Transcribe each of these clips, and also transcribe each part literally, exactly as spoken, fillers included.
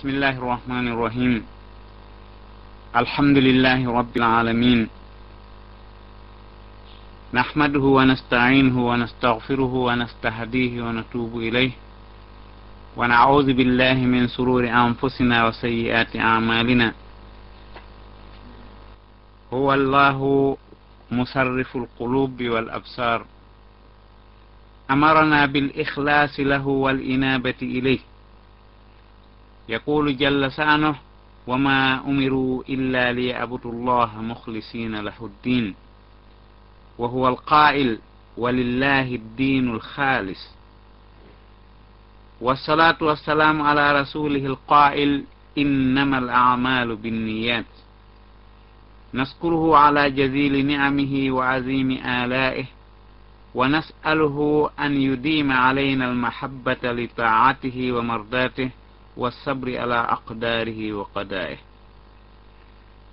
بسم الله الرحمن الرحيم. الحمد لله رب العالمين. نحمده ونستعينه ونستغفره ونستهديه ونتوب إليه. ونعوذ بالله من شرور أنفسنا وسيئات أعمالنا. هو الله مصرف القلوب والأبصار. أمرنا بالإخلاص له والإنابة إليه. يقول جل شأنه: وما أمروا إلا ليعبدوا الله مخلصين له الدين. وهو القائل: ولله الدين الخالص. والصلاة والسلام على رسوله القائل: إنما الأعمال بالنيات. نشكره على جزيل نعمه وعظيم آلائه، ونسأله أن يديم علينا المحبة لطاعته ومرضاته والصبر على أقداره وقضائه.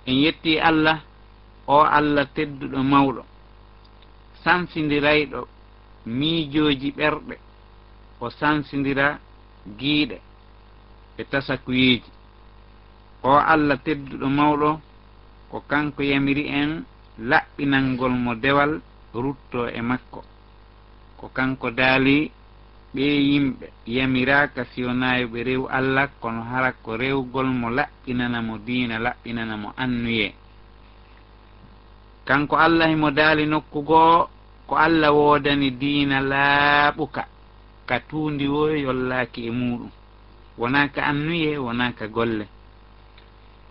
En yetti Allah, o Allah tedduɗo mawɗo, sansindirayɗo miijooji ɓerɗe, o sansindira giiɗe e tasakuyeeji. O Allah tedduɗo mawɗo, ko kanko yamiri en laɓɓinangol mo dewal, rutto e makko. Ko kanko daali: ɓee yimɓe yamiraaka si wonaa yo ɓe rew Allah, kono hara ko rewgol mo laɓɓinana mo diina, laɓɓinana mo annuyee. Kanko Allah himo daali nokku goo: ko Allah woodani diina laaɓuka, ka tuundi woo yollaaki e muuɗum, wonaa ka annuyee, wonaa ka golle.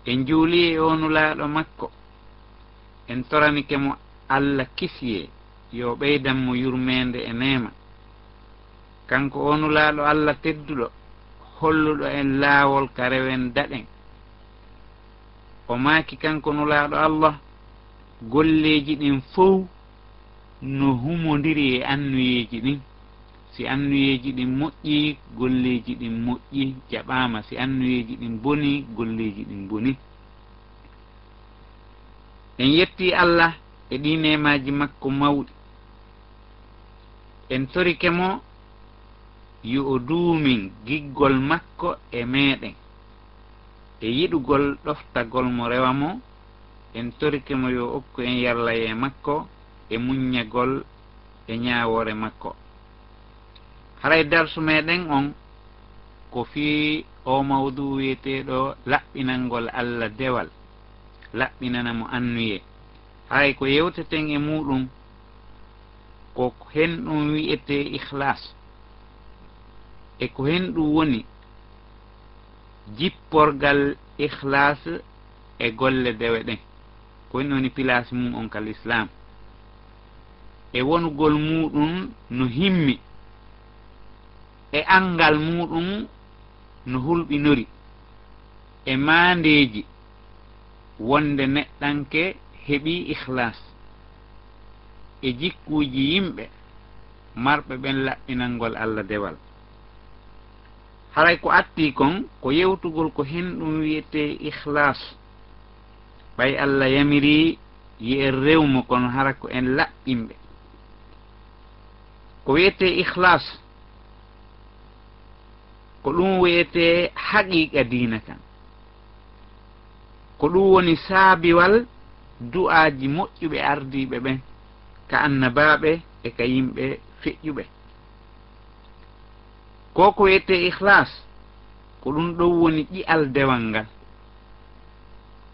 En juulii e oo Nulaaɗo makko, en toranike mo Allah kisiyee, yo ɓeydan mo yurmeende e neema. Kanko oo Nulaaɗo Allah tedduɗo, holluɗo en laawol ka rewen daɗen. O maaki, kanko Nulaaɗo Allah: golleeji ɗin fow no humondiri e annuyeeji ɗin. Si annuyeeji ɗin moƴƴii, golleeji ɗin moƴƴii, jaɓaama. Si annuyeeji ɗin bonii, golleeji ɗin bonii. En yettii Allah e ɗii neemaaji makko mawɗi. En torike mo yo o duumin giggol makko e meeɗen, e yiɗugol ɗoftagol mo rewa mo. En torike mo yo okku en yarlayee makko e muññagol e ñaawoore makko. Haray darsu meɗen on ko fii oo mawduu wi'eteeɗo laɓɓinangol Allah dewal, laɓɓinana mo annuyee. Haray ko yewteten e muuɗum, ko hen ɗum wi'etee ikhlaas, e ko hen ɗum woni jipporgal ikhlaas e golle dewe ɗen. Ko hen woni pilaasi mum on ka lislaam, e wonugol muuɗum no himmi, e anngal muuɗum no hulɓinori, e maandeeji wonde neɗɗanke heɓii ikhlaas, e jikkuuji yimɓe marɓe ɓen laɓɓinangol Allah dewal. Haray ko attii kon ko yewtugol ko hen ɗum wi'etee ikhlaas. Ɓay Allah yamirii yo en rew mo, kono hara ko en laɓɓinɓe. Ko wi'etee ikhlaas, ko ɗum wi'etee haqiiqa diina kan. Ko ɗum woni saabiwal du'aaji moƴƴuɓe ardiiɓe ɓen, ka annabaaɓe e ka yimɓe feƴƴuɓe. Ko ko wi'etee ikhlaas, ko ɗum ɗon woni ƴi'al dewal ngal.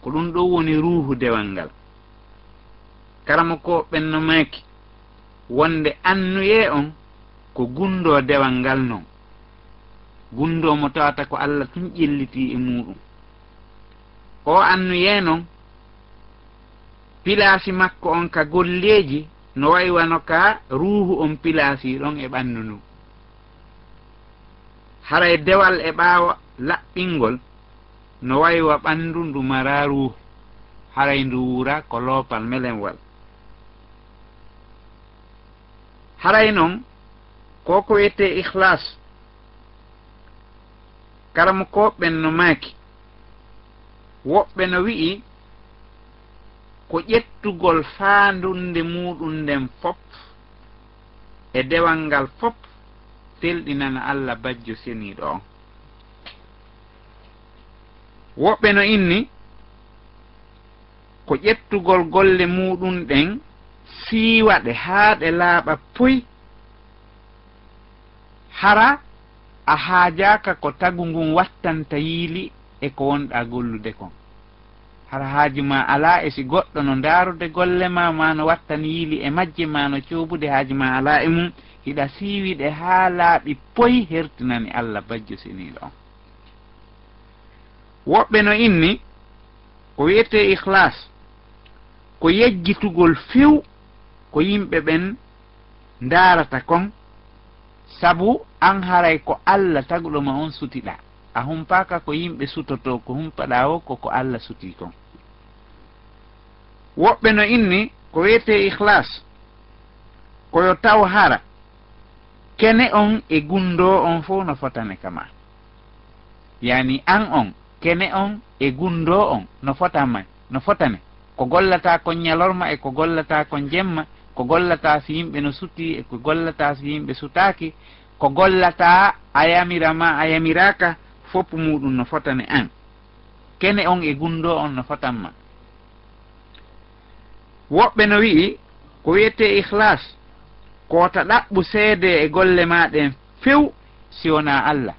Ko ɗum ɗon woni ruuhu dewal ngal. Karamokooɓe ɓen no maaki wonde annuyee on ko gundoo dewal ngal non. Gundoo mo tawata ko Allah tun ƴellitii e muuɗum. Oo annuyee non, pilaasi makko on ka golleeji no wa'i wano ka ruuhu on pilaasii ɗon e ɓanndu ndun. Haray dewal e ɓaawo laɓɓingol no wa'i wa ɓanndu ndu maraa ruuhu, haray ndu wuuraa ko loopal melenwal. Haray non, ko ko wi'etee ikhlaas, karamokooɓe ɓen no maaki, woɓɓe no wi'i ko ƴettugol faandunde muuɗum nden fop e dewal ngal fop, telɗinana Allah Bajjo Seniiɗo on. Woɓɓe no inni ko ƴettugol golle muuɗum ɗen, siiwa ɗe haa ɗe laaɓa puy, hara a haajaaka ko tagu ngun wattanta yiili e ko wonɗaa gollude kon. Hara haaju maa alaa e si goɗɗo no ndaarude golle maa, maa no wattani yiili e majje, maa no coobude, haaju maa alaa e mum, hiɗa siiwi ɗe haa laaɓi poy, hertinani Alla Bajjo Seniiɗo on. Woɓɓe no inni ko wi'etee ikhlas ko yejjitugol few ko yimɓe ɓen ndaarata kon, sabu an haray ko Alla taguɗo ma on sutiɗaa. A humpaaka ko yimɓe sutotoo, ko humpaɗaa woo ko ko Alla sutii kon. Woɓɓe no inni ko wi'etee ikhlas ko yo taw hara kene on e gundoo on fow no fotane ka maa. Yaani an on, kene on e gundoo on no fotama, no fotane. Ko gollataa kon ñalorma e ko gollataa kon jemma, ko gollataa si yimɓe no sutii e ko gollataa si yimɓe sutaaki, ko gollataa a yamira maa a yamiraaka, fof muuɗum no fotane an. Kene on e gundoo on no fotan ma. Woɓɓe no wi'i ko wi'etee ikhlas ko ta ɗaɓɓu seede e golle maa ɗen few si wonaa Alla.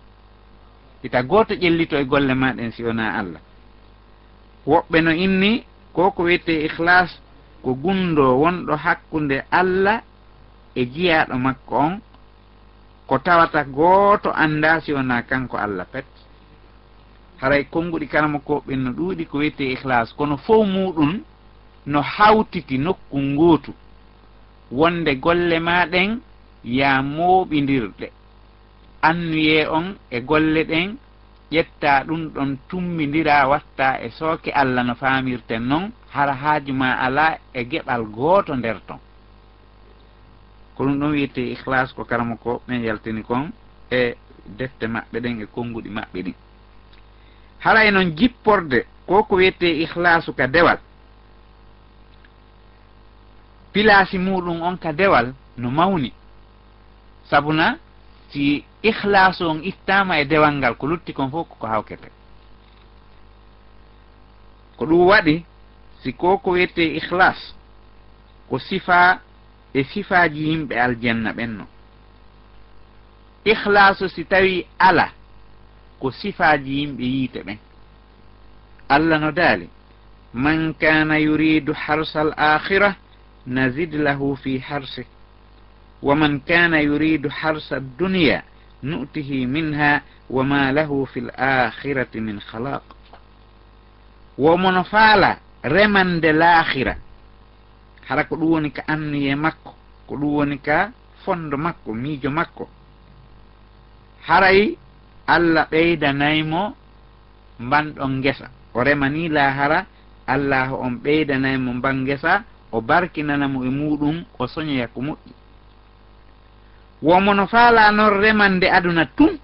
Hita gooto ƴellito e golle maa ɗen si wonaa Alla. Woɓɓe no inni ko ko wi'etee ikhlas ko gundoo wonɗo hakkunde Alla e jiyaaɗo makko on, ko tawata gooto anndaa si wonaa kanko Alla pet. Haray konnguɗi karamokooɓe ɓen no ɗuuɗi ko wi'etee ikhlas, kono fow muuɗum no hawtiti nokku ngootu, wonde golle maa ɗen yaa mooɓindir ɗe. Annuyee on e golle ɗen, ƴettaa ɗum ɗon tummbindiraa, wattaa e sooke Alla no faamirten non, hara haaju maa alaa e geɓal gooto nder ton. Ko ɗum ɗon wi'etee ikhlas ko karamokooɓe ɓen yaltini kon e defte maɓɓe ɗen e konnguɗi maɓɓe ɗin. Haray non jipporde ko ko wi'etee ikhlasu ka dewal, pilaasi muuɗum on ka dewal no mawni. Sabuna si ikhlasu on ittaama e dewal ngal, ko lutti kon fof ko hawkete. Ko ɗum waɗi si ko ko wi'etee ikhlas ko sifaa e sifaaji yimɓe aljanna ɓen no. Ikhlasu si tawi ala ko sifaaji yimɓe yiite ɓen. Alla no daali, "Man kana yuridu harsal akhirah nazid lahu fi harsih, wa man kana yuridu harsa dunya nu'tihi minha wa ma lahu fil akhirati min khalaq." Wo mono faala remande laakhira, hara ko ɗum woni ka anniye makko, ko ɗum woni ka fondo makko, miijo makko. Haray Alla ɓeydanay mo mban ɗon ngesa. O remani laahara, Allaahu on ɓeydanay mo mban ngesa, o barkinana mo e muuɗum, o soñoya ko moƴƴi. Wo mono faala non remande aduna tun,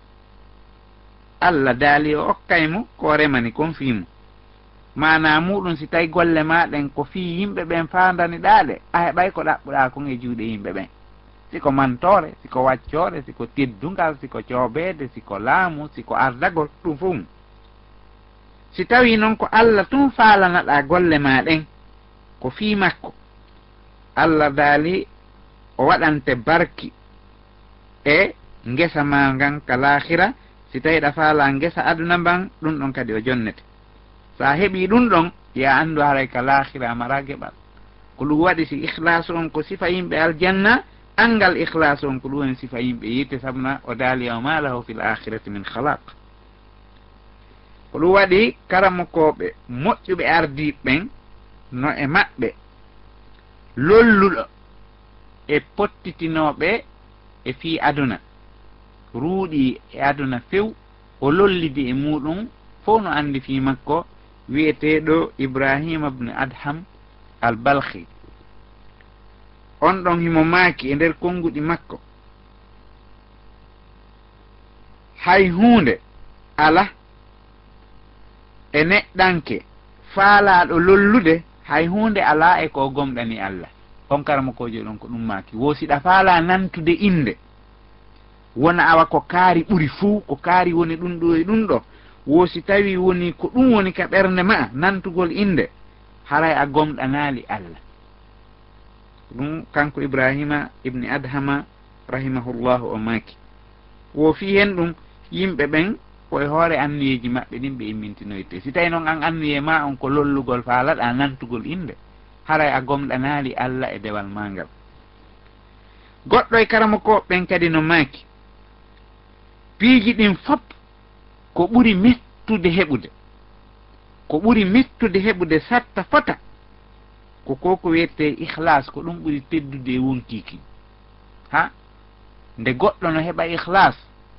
Alla daali o okkay mo ko o remani kon fii mo. Maanaa muuɗum, si tawi golle maa ɗen ko fii yimɓe ɓen faandani ɗaa ɗe, a heɓay ko ɗaɓɓuɗaa kon e juuɗe yimɓe ɓen. Si ko mantoore, si ko waccoore, si ko teddungal, si ko coobeede, si ko laamu, si ko ardagol, ɗum fof mum. Si tawii non ko Alla tun faalanaɗaa golle maa ɗen, ko fii makko, Alla daali o waɗante barki e ngesa maa ngan ka laakhira. Si tawii ɗa faalaa ngesa aduna mban, ɗum ɗon kadi o jonnete. So a heɓii ɗum ɗon, yo a anndu haray ka laakhira a maraa geɓal. Ko ɗum waɗi si ikhlaasu on ko sifa yimɓe aljanna, anngal ikhlaasu on ko ɗum woni sifa yimɓe yiite, sabuna o daali, "Wa ma lahu fil akhirati min khalaq." Ko ɗum waɗi karamokooɓe moƴƴuɓe ardiiɓe ɓen no e maɓɓe lolluɗo e pottitinooɓe e fii aduna, ruuɗii e aduna few, o lollidi e muuɗum, fow no anndi fii makko, wi'eteeɗo Ibrahima ibn Adham al-Balkhi. On ɗon himo maaki e nder konnguɗi makko, hay huunde alaa e neɗɗanke faalaaɗo lollude, hay huunde alaa e ko o gomɗani Alla. On karamokoojo ɗon ko ɗum maaki. Wo si ɗa faalaa nantude innde, wona awa ko kaari ɓuri fuu, ko kaari woni ɗum ɗo e ɗum ɗo, Wo si tawii wonii ko ɗum woni ka ɓernde ma'a, nantugol innde, haray a gomɗanaali Alla. Ɗum kanko Ibraahiima ibni Adhama, rahimahullahu, o maaki. Wo fii hen ɗum, yimɓe ɓen ko e hoore anniyeeji maɓɓe ɗin ɓe immintinoytee. Si tawii non an anniyee maa on ko lollugol faalaɗaa nantugol innde, haray a gomɗanaali Alla e dewal maa ngal. Goɗɗo e karamokooɓe ɓen kadi no maaki, piiji ɗin fop ko ɓuri mettude heɓude, ko ɓuri mettude heɓude satta fota, ko ko ko wiyetee ikhlas, ko ɗum ɓuri teddude e wonkii kin. Ha? Nde goɗɗo no heɓa ikhlas,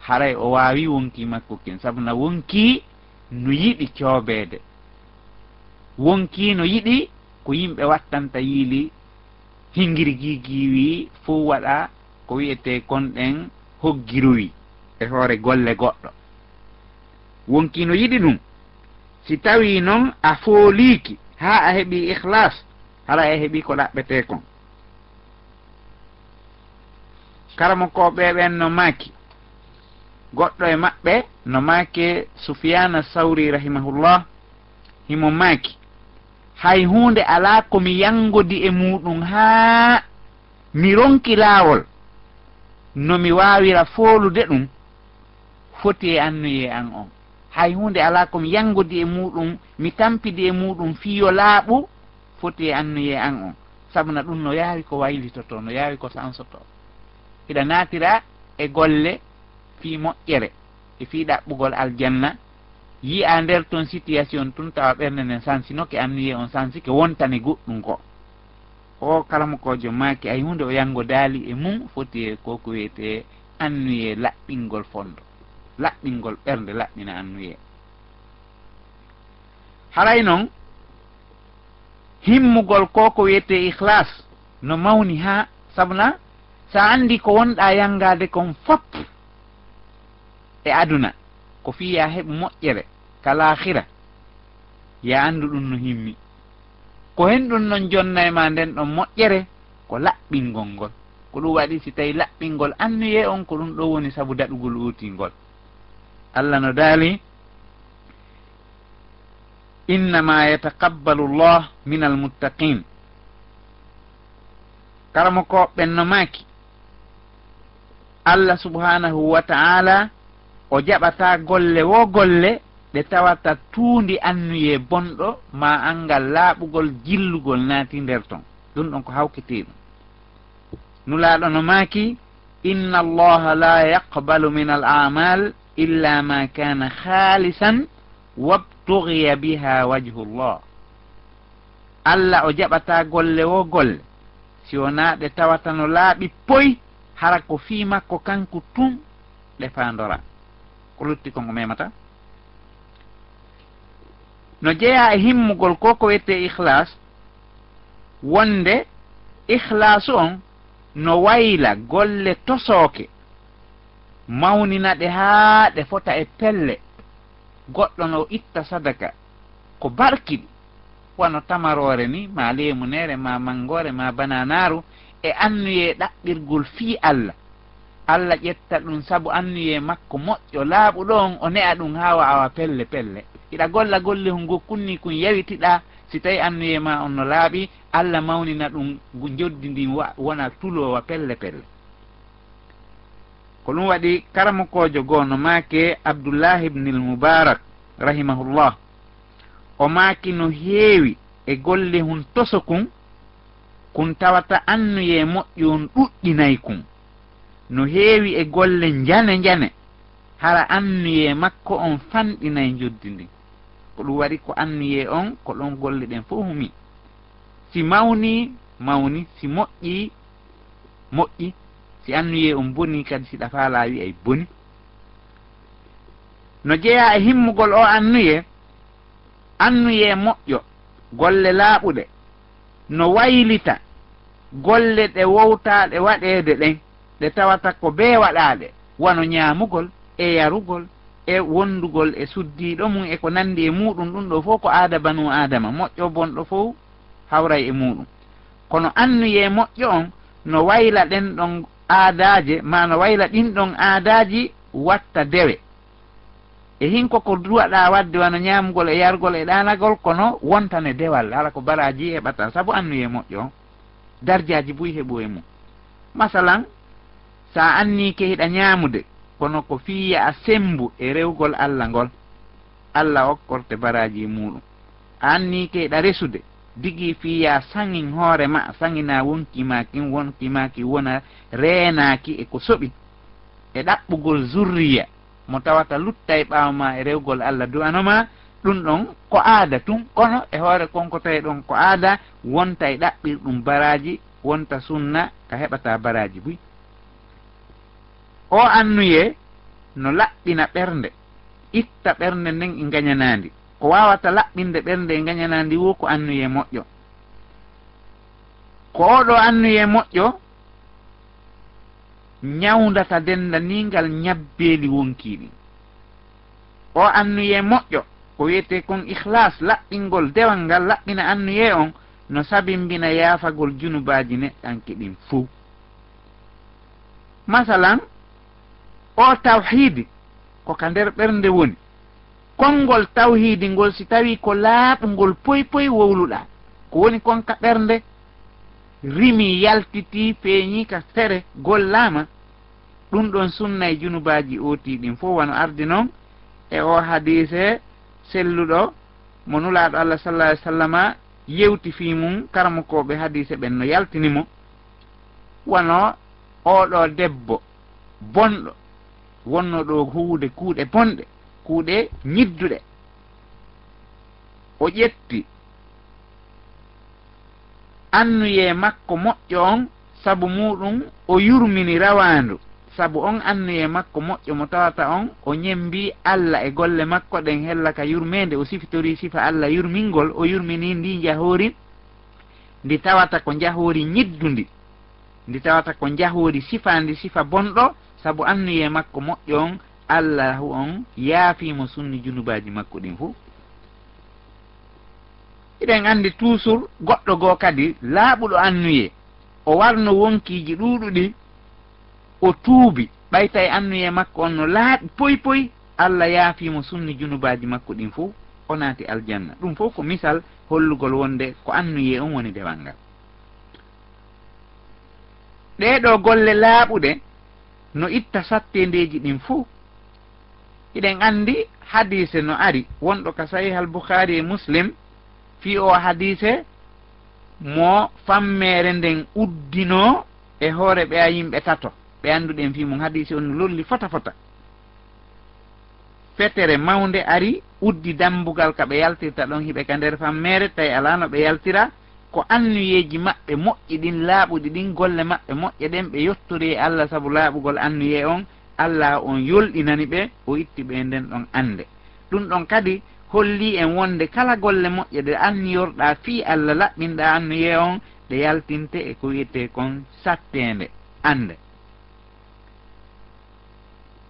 haray o waawi wonkii makko kin, sabu na wonkii no yiɗi coobeede. Wonkii no yiɗi ko yimɓe wattanta yiili hingiri giigiiwi fow waɗa ko wiyetee kon ɗen hoggiruwi e hoore golle goɗɗo. Wonkii no yiɗi ɗum. Si tawii non a fooliiki haa a heɓii ikhlas, hara a heɓii ko ɗaɓɓetee kon. Karamokooɓe ɓen no maaki, goɗɗo e maɓɓe no maaki Sufyaana Sawri rahimahullah, himo maaki, hay huunde alaa ko mi yanngodi e muuɗum haa mi ronki laawol no mi waawira foolude ɗum, foti e annuyee an on. Hay huunde alaa ko mi yanngodi e muuɗum, mi tampidi e muuɗum fii yo laaɓu, foti e annuyee an on. Sabu na ɗum no yaawi ko waylitotoo, no yaawi ko sansotoo. Hiɗa naatira e golle fii moƴƴere e fii ɗaɓɓugol aljanna, yi'a nder ton situation tun tawa ɓernde nden sansinoke, annuyee on sansike, wontani goɗɗum ko. O karamokoojo maaki, hay huunde o yanngodaali e mum foti e ko ko wiyetee annuyee laɓɓingol fondo, laɓɓingol ɓernde, laɓɓina annuyee. Haray non, himmugol ko ko wiyetee ikhlas no mawni haa, sabu na sa anndi ko wonɗaa yanngaade kon fop e aduna, ko fii yaa heɓu moƴƴere ka laakhira, yaa anndu ɗum no himmi. Ko hen ɗum non jonna e maa nden ɗon moƴƴere, ko laɓɓingol ngol. Ko ɗum waɗi si tawii laɓɓingol annuyee on, ko ɗum ɗoo woni sabu daɗugol uutii ngol. Alla no daali, "Innama yataqabbalu Allah min almuttaqin." Karamokooɓe ɓen no maaki, Alla subhanahu wa ta'ala o jaɓata golle wo golle ɗe tawata tuundi annuyee bonɗo, ma anngal laaɓugol jillugol naati nder ton. Ɗum ɗon ko hawketee ɗum. Nulaaɗo no maaki, "Inna Allaha la yaqbalu min al a'mal illa ma kana khalisan wabtughiya biha wajhu Allah." Alla o jaɓata golle wo golle, si wonaa ɗe tawata no laaɓi poy, hara ko fii makko kanko tun ɗe faandora. Ko lutti kon o memata. No jeyaa e himmugol ko ko wiyetee ikhlas, wonde ikhlasu on no wayla golle tosooke, mawnina ɗe haa ɗe fota e pelle, goɗɗo no itta sadaka ko barkiɗi, wano tamaroore ni, ma leemuneere, ma manngoore, ma bananaaru, e annuyee ɗaɓɓirgol fii Alla. Alla ƴetta ɗum sabu annuyee makko moƴƴo laaɓuɗo on, o ne'a ɗum haa wa'awa pelle pelle. Hiɗa golla golle hun gokkun ni kun yawitiɗaa, si tawii annuyee maa on no laaɓi, Alla mawnina ɗum, ngu-, njoddi ndin wa-, wona tuloowa pelle pelle. Ko ɗum waɗi karamokoojo goo no maakee Abdullahi ibnil Mubarak, rahimahullah. O maaki no heewi e golle hun toso kun, kun tawata annuyee moƴƴo on ɗuɗɗinay kun. No heewi e golle njane njane, hara annuyee makko on fanɗinay njoddi ndin. Ko ɗum waɗi ko annuyee on, ko ɗon golle ɗen fow humi. Si mawni, mawni, si moƴƴi, moƴƴi, si annuyee on boni kadi, si ɗa faalaa wi'ay boni. No jeyaa e himmugol o annuyee, annuyee moƴƴo, golle laaɓuɗe, no waylita golle ɗe wowtaaɗe waɗeede ɗen, ɗe tawata ko bee waɗaaɗe, wano ñaamugol e yarugol e wondugol e suddiiɗo mum e ko nanndi e muuɗum, ɗum ɗoo fow ko aada banu aadama, moƴƴo bonɗo fow hawray e muuɗum. Kono annuyee moƴƴo on no wayla ɗen ɗon aadaaje, maa no wayla ɗin ɗon aadaaji watta dewe. E hinko ko duwaɗaa waɗde wano ñaamugol e yargol e ɗaanagol, kono wontane dewal, hara ko baraaji heɓata sabu annuyee moƴƴo on. Darjaaji buy heɓu e mum. Masalan, sa anniike hiɗa ñaamude, kono ko fii ya a semmbu e rewgol Alla ngol, Alla okkorte baraaji e muuɗum. A anniike hiɗa resude, digii fii ya a saŋin hoore ma, a saŋinaa wonkii maa kin, wonkii maa kin wona reenaaki e ko soɓi, e ɗaɓɓugol zurriya mo tawata luttay ɓaawo ma e rewgol Alla du'ano ma, ɗum ɗon ko aada tun, kono e hoore kon ko tawi ɗon ko aada, wonta e ɗaɓɓirɗum baraaji, wonta sunna ka heɓata baraaji buy. O annuyee no laɓɓina ɓernde, itta ɓernde nden e ngañanaandi. Ko waawata laɓɓinde ɓernde e ngañanaandi woo ko annuyee moƴƴo. Ko oo ɗoo annuyee moƴƴo ñawndata denndaniingal ñabbeeli wonkii ɗin. O annuyee moƴƴo, ko wi'etee kon ikhlas, laɓɓingol dewal ngal, laɓɓina annuyee on, no sabimbina yaafagol junubaaji neɗɗanke ɗin fow. Masalan, o tawhiidi ko ka nder ɓernde woni. Konngol tawhiidi ngol, si tawii ko laaɓungol poy poy wowluɗaa, ko woni kon ka ɓernde, rimii, yaltitii, feeñii ka sere, gollaama, ɗum ɗon sunna e junubaaji ootii ɗin fow, wano ardi non e o hadiise selluɗo mo Nulaaɗo Allah sallallahu alaihi wasallama yewti fii mum, karamokooɓe hadiise ɓen no yaltini mo, wano oo ɗoo debbo bonɗo wonno ɗoo huwude kuuɗe bonɗe, kuuɗe ñidduɗe. O ƴetti annuyee makko moƴƴo on, sabu muuɗum o yurmini rawaandu, sabu on annuyee makko moƴƴo mo tawata on o ñemmbii Alla e golle makko ɗen hella ka yurmeende, o sifitorii sifa Alla yurmingol, o yurminii ndii njahoori ndi tawata ko njahoori ñiddundi, ndi tawata ko njahoori sifaandi sifa bonɗo, sabu annuyee makko moƴƴo on, Allaahu on yaafii mo sunni junubaaji makko ɗin fow. Hiɗen anndi tuusur goɗɗo goo kadi laaɓuɗo annuyee, o warno wonkiiji ɗuuɗuɗi, o tuubi, ɓay tawi annuyee makko on no laaɓi poy poy, Alla yaafii mo sunni junubaaji makko ɗin fow, o naati aljanna. Ɗum fow ko misal hollugol wonde ko annuyee on woni dewal ngal. Ɗee ɗoo golle laaɓuɗe no itta satteendeeji ɗin fow. Hiɗen anndi hadiise no ari, wonɗo ka Sahih al-Bukhari e Muslim, fii oo hadiise mo fammeere nden uddinoo e hoore ɓeya yimɓe tato, ɓe annduɗen fii mum, hadiise on no lolli fota fota. Fetere mawnde ari, uddi dambugal ka ɓe yaltirta ɗon, hiɓe ka nder fammeere, tawi alaa no ɓe yaltira, ko annuyeeji maɓɓe moƴƴi ɗin, laaɓuɗi ɗin, golle maɓɓe moƴƴe ɗen, ɓe yottori e Alla sabu laaɓugol annuyee on, Alla on yolɗinani ɓe, o itti ɓe e nden ɗon annde. Ɗum ɗon kadi hollii en wonde kala golle moƴƴe ɗe anniyorɗaa fii Alla, laɓɓinɗaa annuyee on, ɗe yaltinte e ko wi'etee kon satteende annde.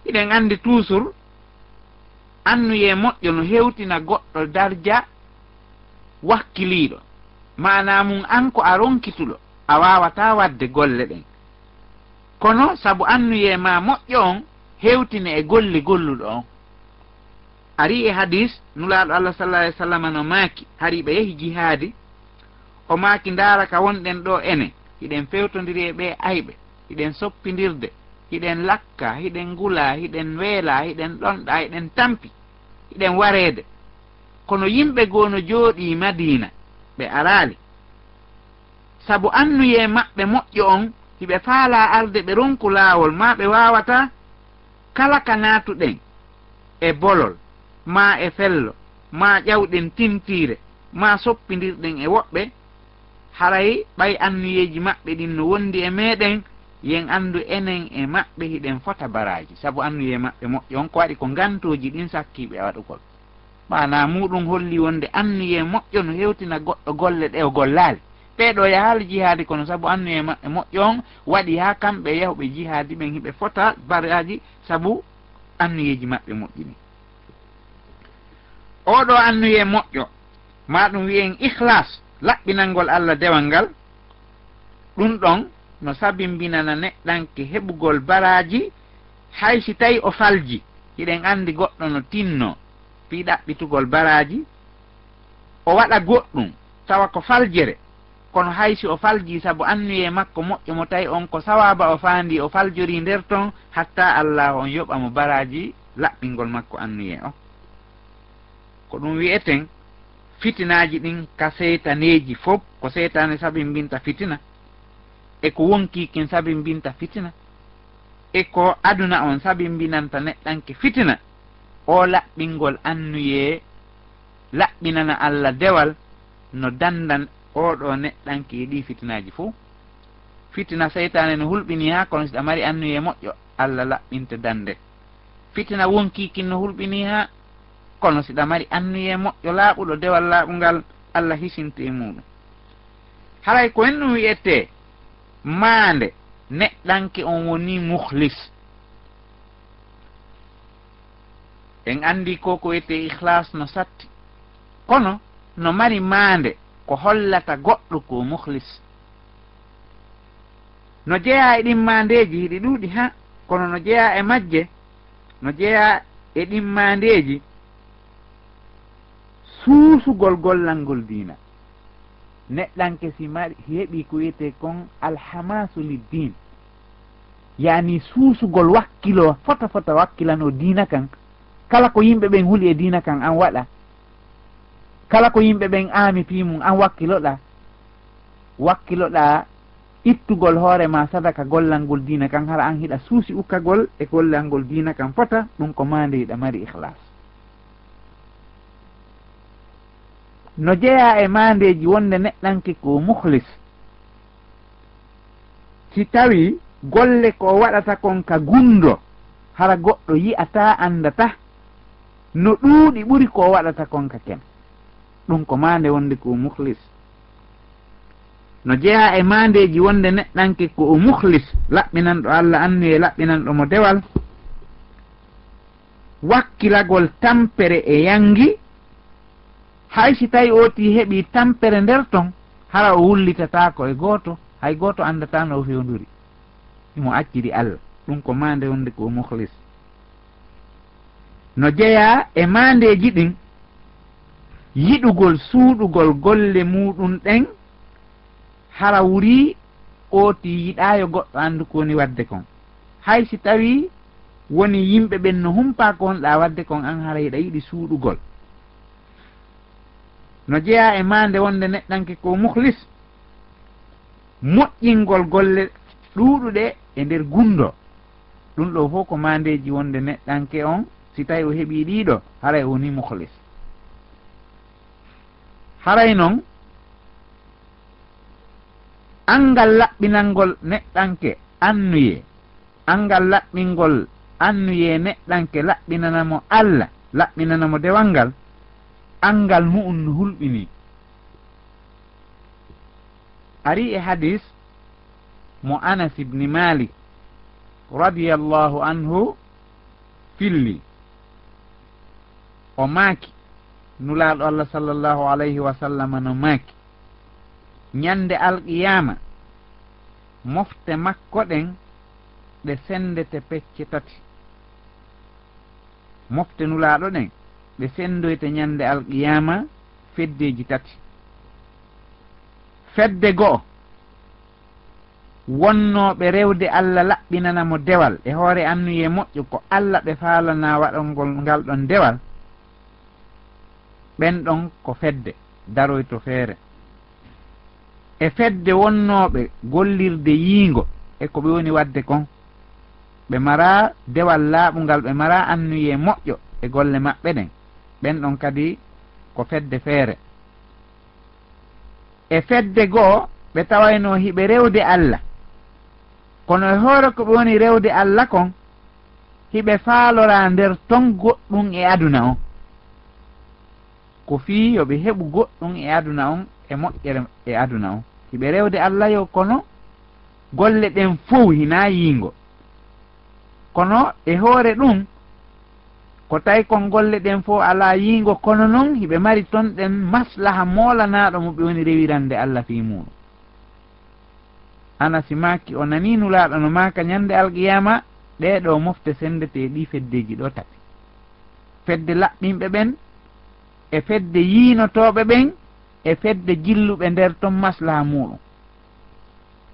Hiɗen anndi tuusur, annuyee moƴƴo no hewtina goɗɗo darja wakkiliiɗo. Maanaa mum, an ko a ronkituɗo, a waawataa waɗde golle ɗen. Kono sabu annuyee maa moƴƴo on, hewtine e golle golluɗo on. Arii e hadiis, Nulaaɗo Allah sallallaahu alayhi wa sallam no maaki, hari ɓe yahi jihaadi, o maaki, ndaara ka wonɗen ɗoo enen, hiɗen fewtondiri e ɓee ayɓe, hiɗen soppindirde, hiɗen lakka, hiɗen ngula, hiɗen weela, hiɗen ɗonɗa, hiɗen tampi, hiɗen wareede. Kono yimɓe goo no jooɗii Madiina, ɓe araali. Sabu annuyee maɓɓe moƴƴo on, hiɓe faalaa arde ɓe ronku laawol, maa ɓe waawataa. Kala ka naatuɗen e bolol, maa e fello, maa ƴawɗen tintiire, maa soppindirɗen e woɓɓe, haray ɓay annuyeeji maɓɓe ɗin no wondi e meeɗen, yen anndu enen e maɓɓe hiɗen fota baraaji, sabu annuyee maɓɓe moƴƴo on ko waɗi ko ngantooji ɗin sakkii ɓe waɗugol. Maanaa muuɗum hollii wonde annuyee moƴƴo no hewtina goɗɗo golle ɗe o gollaali. Ɓee ɗoo yahaali jihaadi kono sabu annuyee maɓɓe moƴƴo on waɗi haa kamɓe yahuɓe jihaadi ɓen hiɓe fota baraaji sabu annuyeeji maɓɓe moƴƴi ɗin. Oo ɗoo annuyee moƴƴo, maa ɗum wi'en ikhlaas, laɓɓinangol Alla dewal ngal, ɗum ɗon no sabimbinana neɗɗanke heɓugol baraaji hay si tawi o falji. Hiɗen anndi goɗɗo no tinno fii ɗaɓɓitugol baraaji, o waɗa goɗɗum, tawa ko faljere, kono hay si o faljii sabu annuyee makko moƴƴo mo tawi on ko sawaaba o faandii o faljorii nder ton, hatta Allaahu on yoɓa mo baraaji laɓɓingol makko annuyee on. Ko ɗum wi'eten fitinaaji ɗin ka seytaneeji fof, ko seytaane sabimbinta fitina, e ko wonkii kin sabimbinta fitina, e ko aduna on sabimbinanta neɗɗanke fitina. O laɓɓingol annuyee, laɓɓinana Alla dewal, no dandan oo ɗoo neɗɗanke e ɗii fitinaaji fof. Fitina seytaane no hulɓinii haa, kono si ɗa mari annuyee moƴƴo, Alla laɓɓinte dande. Fitina wonkii kin no hulɓinii haa, kono si ɗa mari annuyee moƴƴo laaɓuɗo dewal laaɓungal, Alla hisinte e muuɗum. Haray ko en ɗum wi'etee maande neɗɗanke on woni mukhlis. En anndi ko ko wi'etee ikhlas no satti, kono no mari maande ko hollata goɗɗo ko mukhlis. No jeyaa e ɗin maandeeji, hiɗi ɗuuɗi haa, kono no jeyaa e majje, no jeyaa e ɗin maandeeji suusugol gollangol diina. Neɗɗanke si mari, si heɓii ko wi'etee kon alhamasu lid din, yaani suusugol wakkilo, fota fota wakkilanoo diina kan, kala ko yimɓe ɓen huli e diina kan an waɗa, kala ko yimɓe ɓen aami fii mum an wakkiloɗaa, wakkiloɗaa ittugol hoore maa sadaka gollangol diina kan, hara an hiɗa suusi ukkagol e gollangol diina kan fota, ɗum ko maande hiɗa mari ikhlas. No jeyaa e maandeeji wonde neɗɗanke ko mukhlis. Si tawii golle ko o waɗata kon ka gunndo, hara goɗɗo yi'ataa, anndataa, no ɗuuɗi ɓuri ko o waɗata kon ka ken. Ɗum ko maande wonde ko mukhlis. No jeyaa e maandeeji wonde neɗɗanke ko o mukhlis, laɓɓinanɗo Alla annuyee, laɓɓinanɗo mo dewal. Wakkilagol tampere e yanngi, hay si tawi ootii heɓii tampere nder ton, hara o wullitataako e gooto, hay gooto anndataa no o fewnduri. Himo acciri Alla. Ɗum ko maande wonde ko o mukhlis. No jeyaa e maandeeji ɗin, yiɗugol suuɗugol golle muuɗum ɗen, hara wurii ootii yiɗaa yo goɗɗo anndu ko woni waɗde kon. Hay si tawii woni yimɓe ɓen no humpaa ko wonɗaa waɗde kon, an hara hiɗa yiɗi suuɗugol. No jeyaa e maande wonde neɗɗanke ko mukhlis, moƴƴingol golle ɗuuɗuɗe e nder gunndo. Ɗum ɗoo fof ko maandeeji wonde neɗɗanke on, si tawii o heɓii ɗii ɗoo, haray o wonii mukhlis. Haray non, anngal laɓɓinangol neɗɗanke annuyee, anngal laɓɓingol annuyee neɗɗanke laɓɓinana mo Alla, laɓɓinana mo dewal ngal, anngal mu'un no hulɓinii. Arii e hadiis mo Anas ibni Maalik radiyallaahu anhu filli, o maaki, Nulaaɗo Alla sallallaahu alayhi wa sallama no maaki, ñande alqiyaama, mofte makko ɗen ɗe senndete pecce tati. Mofte Nulaaɗo ɗen, ɗe senndoyte ñande alqiyaama feddeeji tati. Fedde go'o, wonnooɓe rewde Alla laɓɓinana mo dewal e hoore annuyee moƴƴo, ko Alla ɓe faalanaa waɗangol ngal ɗon dewal, ɓen ɗon ko fedde daroyto feere. E fedde wonnooɓe gollirde yiingo e ko ɓe woni waɗde kon, ɓe maraa dewal laaɓungal, ɓe maraa annuyee moƴƴo e golle maɓɓe ɗen, ɓen ɗon kadi ko fedde feere. E fedde goo, ɓe tawaynoo hiɓe rewde Alla, kono e hoore ko ɓe woni rewde Alla kon, hiɓe faaloraa nder ton goɗɗum e aduna on. Ko fii yo ɓe heɓu goɗɗum e aduna on, e moƴƴere e aduna on. Hiɓe rewde Alla yo, kono golle ɗen fow hinaa yiingo. Kono e hoore ɗum, ko tawi kon golle ɗen fow alaa yiingo, kono non hiɓe mari ton ɗen maslaha moolanaaɗo mo ɓe woni rewirande Alla fii muuɗum. Anasi maaki, o nanii Nulaaɗo no maaka, ñande alqiyaama, ɗee ɗoo mofte senndete e ɗii feddeeji ɗoo tati. fedde laɓɓinɓe ɓen, e fedde yiinotooɓe ɓen, e fedde jilluɓe nder ton maslaha muuɗum.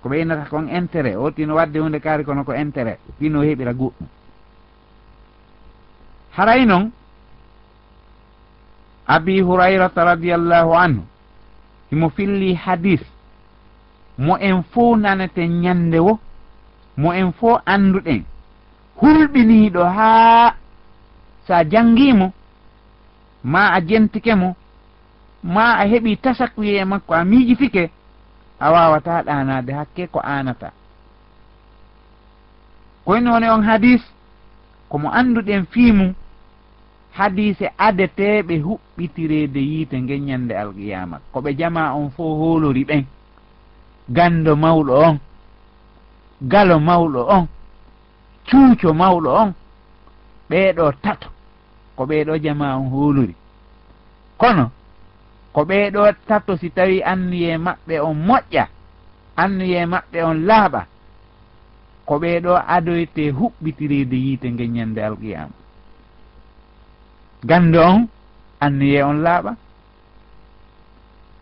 Ko ɓe innata kon intérêt, o tino waɗde huunde kaari kono ko intérêt, tino heɓira goɗɗum. Haray non, Abi Hurayrata radiyallahu anhu, himo filli hadis, mo en fow naneten ñande wo, mo en fow annduɗen, hulɓiniiɗo haa sa janngi mo, ma a jentike mo, ma a heɓi tasakkuye e makko, a miijitike, a waawataa ɗaanaade hakke ko aanata. Koyno woni on hadis, ko mo annduɗen fii mum, hadiise adeteeɓe huɓɓitireede yiite ngen ñande alqiyaama. Ko ɓe jamaa on fow hoolori ɓen. Ganndo mawɗo on, galo mawɗo on, cuuco mawɗo on, ɓee ɗoo tato, ko ɓee ɗoo jamaa on hoolori. Kono, ko ɓee ɗoo tato si tawii anniyee maɓɓe on moƴƴa, anniyee maɓɓe on laaɓa, ko ɓee ɗoo adoytee huɓɓitireede yiite ngen ñande alqiyaama. Ganndo on, anniyee on laaɓa.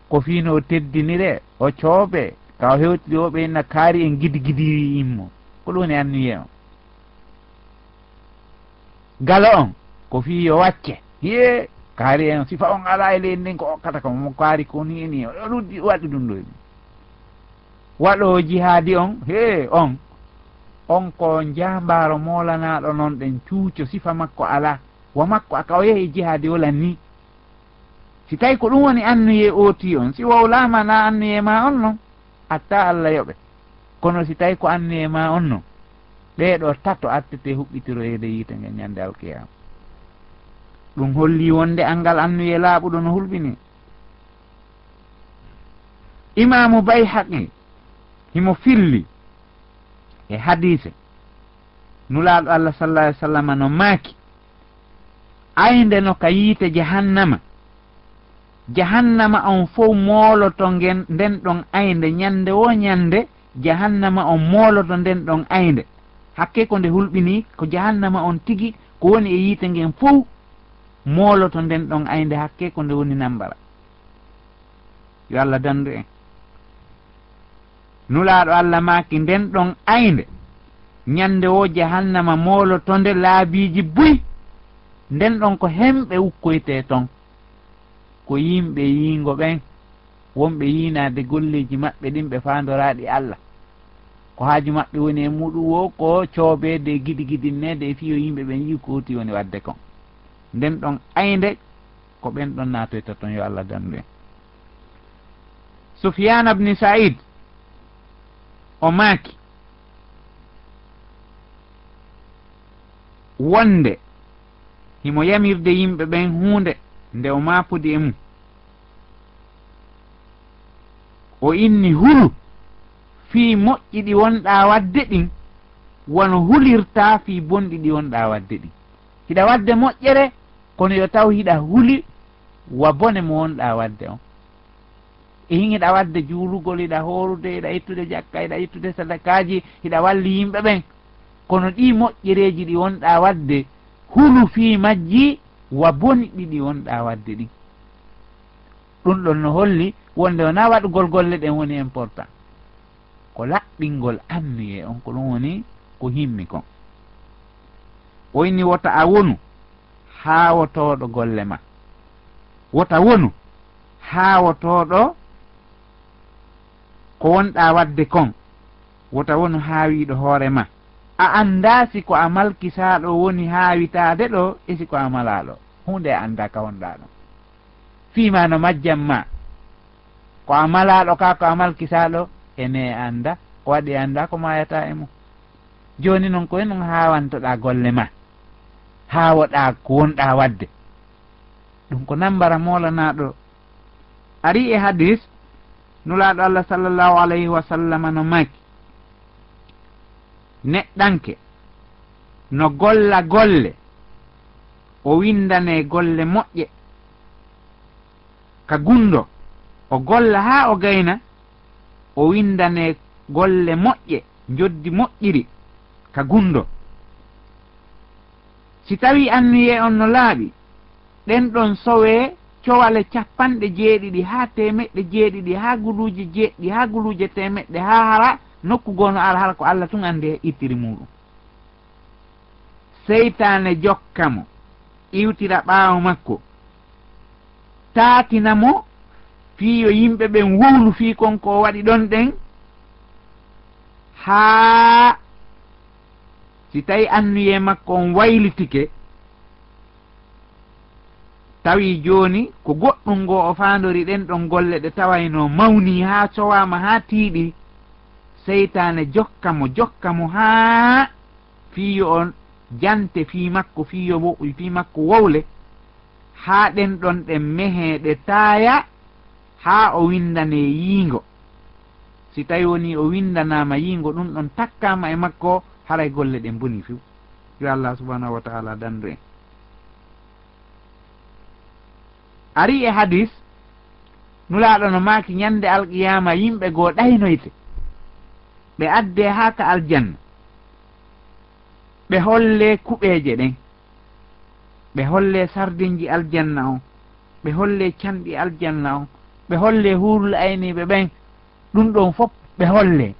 Ko fii no o teddiniree, o coobee, ka o hewtiri o ɓe inna kaari en gidigidi immo. Ko ɗum woni anniyee on. Galo on, ko fii yo wacce. Hiyee, kaari en sifa on alaa e leydi ndin ko okkata ko mo kaari ko ni e ni. O ɗuddi waɗi ɗum ɗo e ɗum. Waɗoowo jihaadi on, hee, on. On ko jaambaaro moolanaaɗo non ɗen cuuco sifa makko alaa. Wa makko aka o yehi jihaadi wala ni. Si tawi ko ɗum woni anniyee ooti on, si wowlaama na anniyee ma on non, atta Alla yoɓe. Kono si tawi ko anniyee ma on non, ɓee ɗoo tato attete huɓɓitiroyeede yiite ngen ñande alkiyaama. Ɗum holli wonde anngal anniyee laaɓuɗo no hulɓini. Imaamu Bayhaqi himo filli e hadiise Nulaaɗo Allah sallallahu alaihi wasallam no maaki, aynde no ka yiite jahannama. Jahannama on fow mooloto ngen, nden ɗon aynde, ñande wo ñande, jahannama on mooloto nden ɗon aynde. Hakke ko nde hulɓini, ko jahannama on tigi, ko woni e yiite ngen fow mooloto nden ɗon aynde, hakke ko nde woni nambara. Yo Allah dandu en. Nulaaɗo Allah maaki, nden ɗon aynde, ñande wo jahannama mooloto nde laabiiji buy. Nden ɗon ko hemɓe ukkoytee ton. Ko yimɓe yiingo ɓen, wonɓe yiinaade golleeji maɓɓe ɗin ɓe faandoraaɗi Allah. Ko haaju maɓɓe woni e muɗum wo ko coobeede e gidigidinneede e fiyo yimɓe ɓen yi'u ko oti woni waɗde kon. Nden ɗon aynde, ko ɓen ɗon naatoyta ton, yo Allah dandu en. Sufyaan ibn Sa'iid, o maaki, wonde himo yamirde yimɓe ɓen huunde nde o maapodi e mum. O inni, hulu fii moƴƴi ɗi wonɗaa waɗde ɗin, wano hulirtaa fii bonɗi ɗi wonɗaa waɗde ɗin. Hiɗa waɗde moƴƴere, kono yo taw hiɗa huli wa bone mo wonɗaa waɗde on. E hin hiɗa waɗde juulugol, hiɗa hoorude, hiɗa ittude jakka, hiɗa ittude sadakaaji, hiɗa walli yimɓe ɓen. Kono ɗii moƴƴereeji ɗi wonɗaa waɗde, hulu fii majji wa bonɗi ɗi wonɗaa waɗde ɗin. Ɗum ɗon no holli wonde wonaa waɗugol golle ɗen woni important. Ko laɓɓingol anniyee on, ko ɗum woni ko himmi kon. O inni, wota a wonu haawotooɗo golle ma. Wota wonu haawotooɗo ko wonɗaa waɗde kon. Wota wonu haawiiɗo hoore ma. A anndaa si ko a malkisaaɗo woni haawitaade ɗo, e si ko a malaaɗo. Huunde a anndaa ka wonɗaa ɗon. Fii ma no majjan ma. Ko a malaaɗo ka, ko a malkisaaɗo, ene annda. Ko waɗi annda ko maayataa e mum. Jooni non, ko e non haawantoɗaa golle ma. Haawoɗaa ko wonɗaa waɗde. Ɗum ko nambara moolanaaɗo. Ari e hadis, Nulaaɗo Allah sallallahu alayhi wa sallam no maaki, neɗɗanke no golla golle, o winndane golle moƴƴe. Ka gunndo, o golla haa o gayna, o winndane golle moƴƴe, njoddi moƴƴiri ka gunndo. Si tawii anniyee on no laaɓi, Ɗen ɗon sowee cowale capanɗe jeeɗiɗi haa teemeɗɗe jeeɗiɗi haa guluuje jeeɗiɗi haa guluuje teemeɗɗe haa hara nokku goo no ara hara ko Alla tun anndi e ittiri muuɗum. Seytaane jokka mo, iwtira ɓaawo makko, taatina mo fii yo yimɓe ɓen wowlu fii kon ko o waɗi ɗon ɗen, haa si tawi anniyee makko on waylitike, tawi jooni ko goɗɗum ngo o faandori ɗen ɗon golle ɗe tawaynoo mawnii haa cowaama haa tiiɗi, seytaane jokka mo, jokka mo haa fii yo o jante fii makko, fii yo wo-, fii makko wowle, haa ɗen ɗon ɗen mehee ɗe taaya, haa o winndanee yiingo. Si tawi wonii o winndanaama yiingo, ɗum ɗon takkaama e makko, haray golle ɗen bonii few. Yo Allah subhanahu wa ta'ala dandu en. Ari e hadis, Nulaaɗo no maaki, ñande alqiyaama yimɓe goo ɗaynoyte, ɓe addee haa ka aljanna, ɓe hollee kuɓeeje ɗen, ɓe hollee sardinji aljanna on, ɓe hollee canɗi aljanna on, ɓe hollee huurul ayniiɓe ɓen, ɗum ɗon fof ɓe hollee,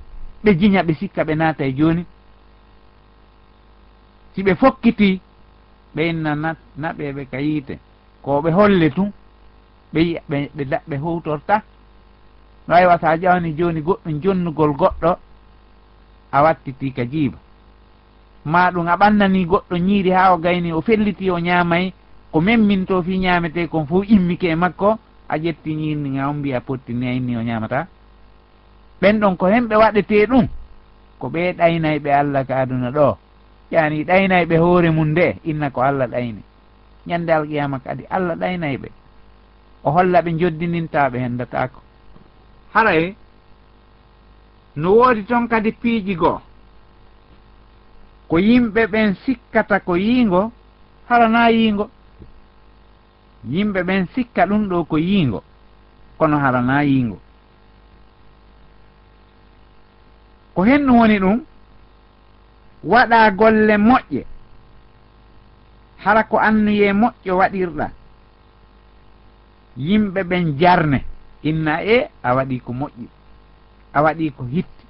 ɓe jiña, ɓe sikka ɓe naatay jooni. Si ɓe fokkitii, ɓe inna na-, naɓee ɓe ka yiite. Ko ɓe holle tun, ɓe yi'a, ɓe, ɓe da-, ɓe howtorta. No ay wasa jawni jooni goɗɗum jonnugol goɗɗo, a wattitii ka jiiba. Maa ɗum a ɓannanii goɗɗo ñiiri haa o gayni, o fellitii, o ñaamay, ko memmintoo fii ñaametee kon fow immike e makko, a ƴettii ñiiri ndin, a ombii a potti, ne inni o ñaamataa. Ɓen ɗon ko hemɓe waɗetee ɗum, ko ɓee ɗaynayɓe Alla ka aduna ɗoo. Yaani ɗaynayɓe hoore mum nde, inna ko Alla ɗayni. Ñande alqiyaama kadi Alla ɗaynayɓe. O holla ɓe njoddinintaaɓe henndataako. Haray, no woodi ton kadi piiji goo. Ko yimɓe ɓen sikkata ko yiingo, hara naa yiingo. Yimɓe ɓen sikka ɗum ɗoo ko yiingo, kono hara naa yiingo. Ko henɗum woni ɗum, waɗaa golle moƴƴe, hara ko anniyee moƴƴo waɗirɗaa. Yimɓe ɓen jarne, inna e a waɗii ko moƴƴi, a waɗii ko hitti,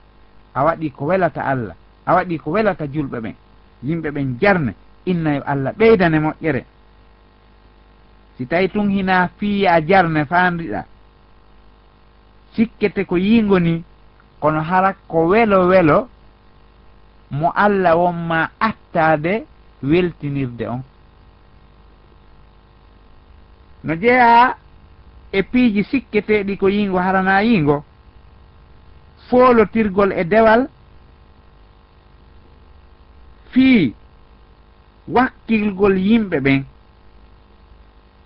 a waɗii ko welata Alla, a waɗii ko welata julɓe ɓen. Yimɓe ɓen jarne, inna yo Alla ɓeydane moƴƴere. Si tawi tun hinaa fii a jarne faandiɗaa, sikkete ko yiingo nii, kono hara ko welo welo mo Alla won maa attaade weltinirde on. No jeyaa e piiji sikketeeɗi ko yiingo hara naa yiingo, foolotirgol e dewal fii wakkilgol yimɓe ɓen,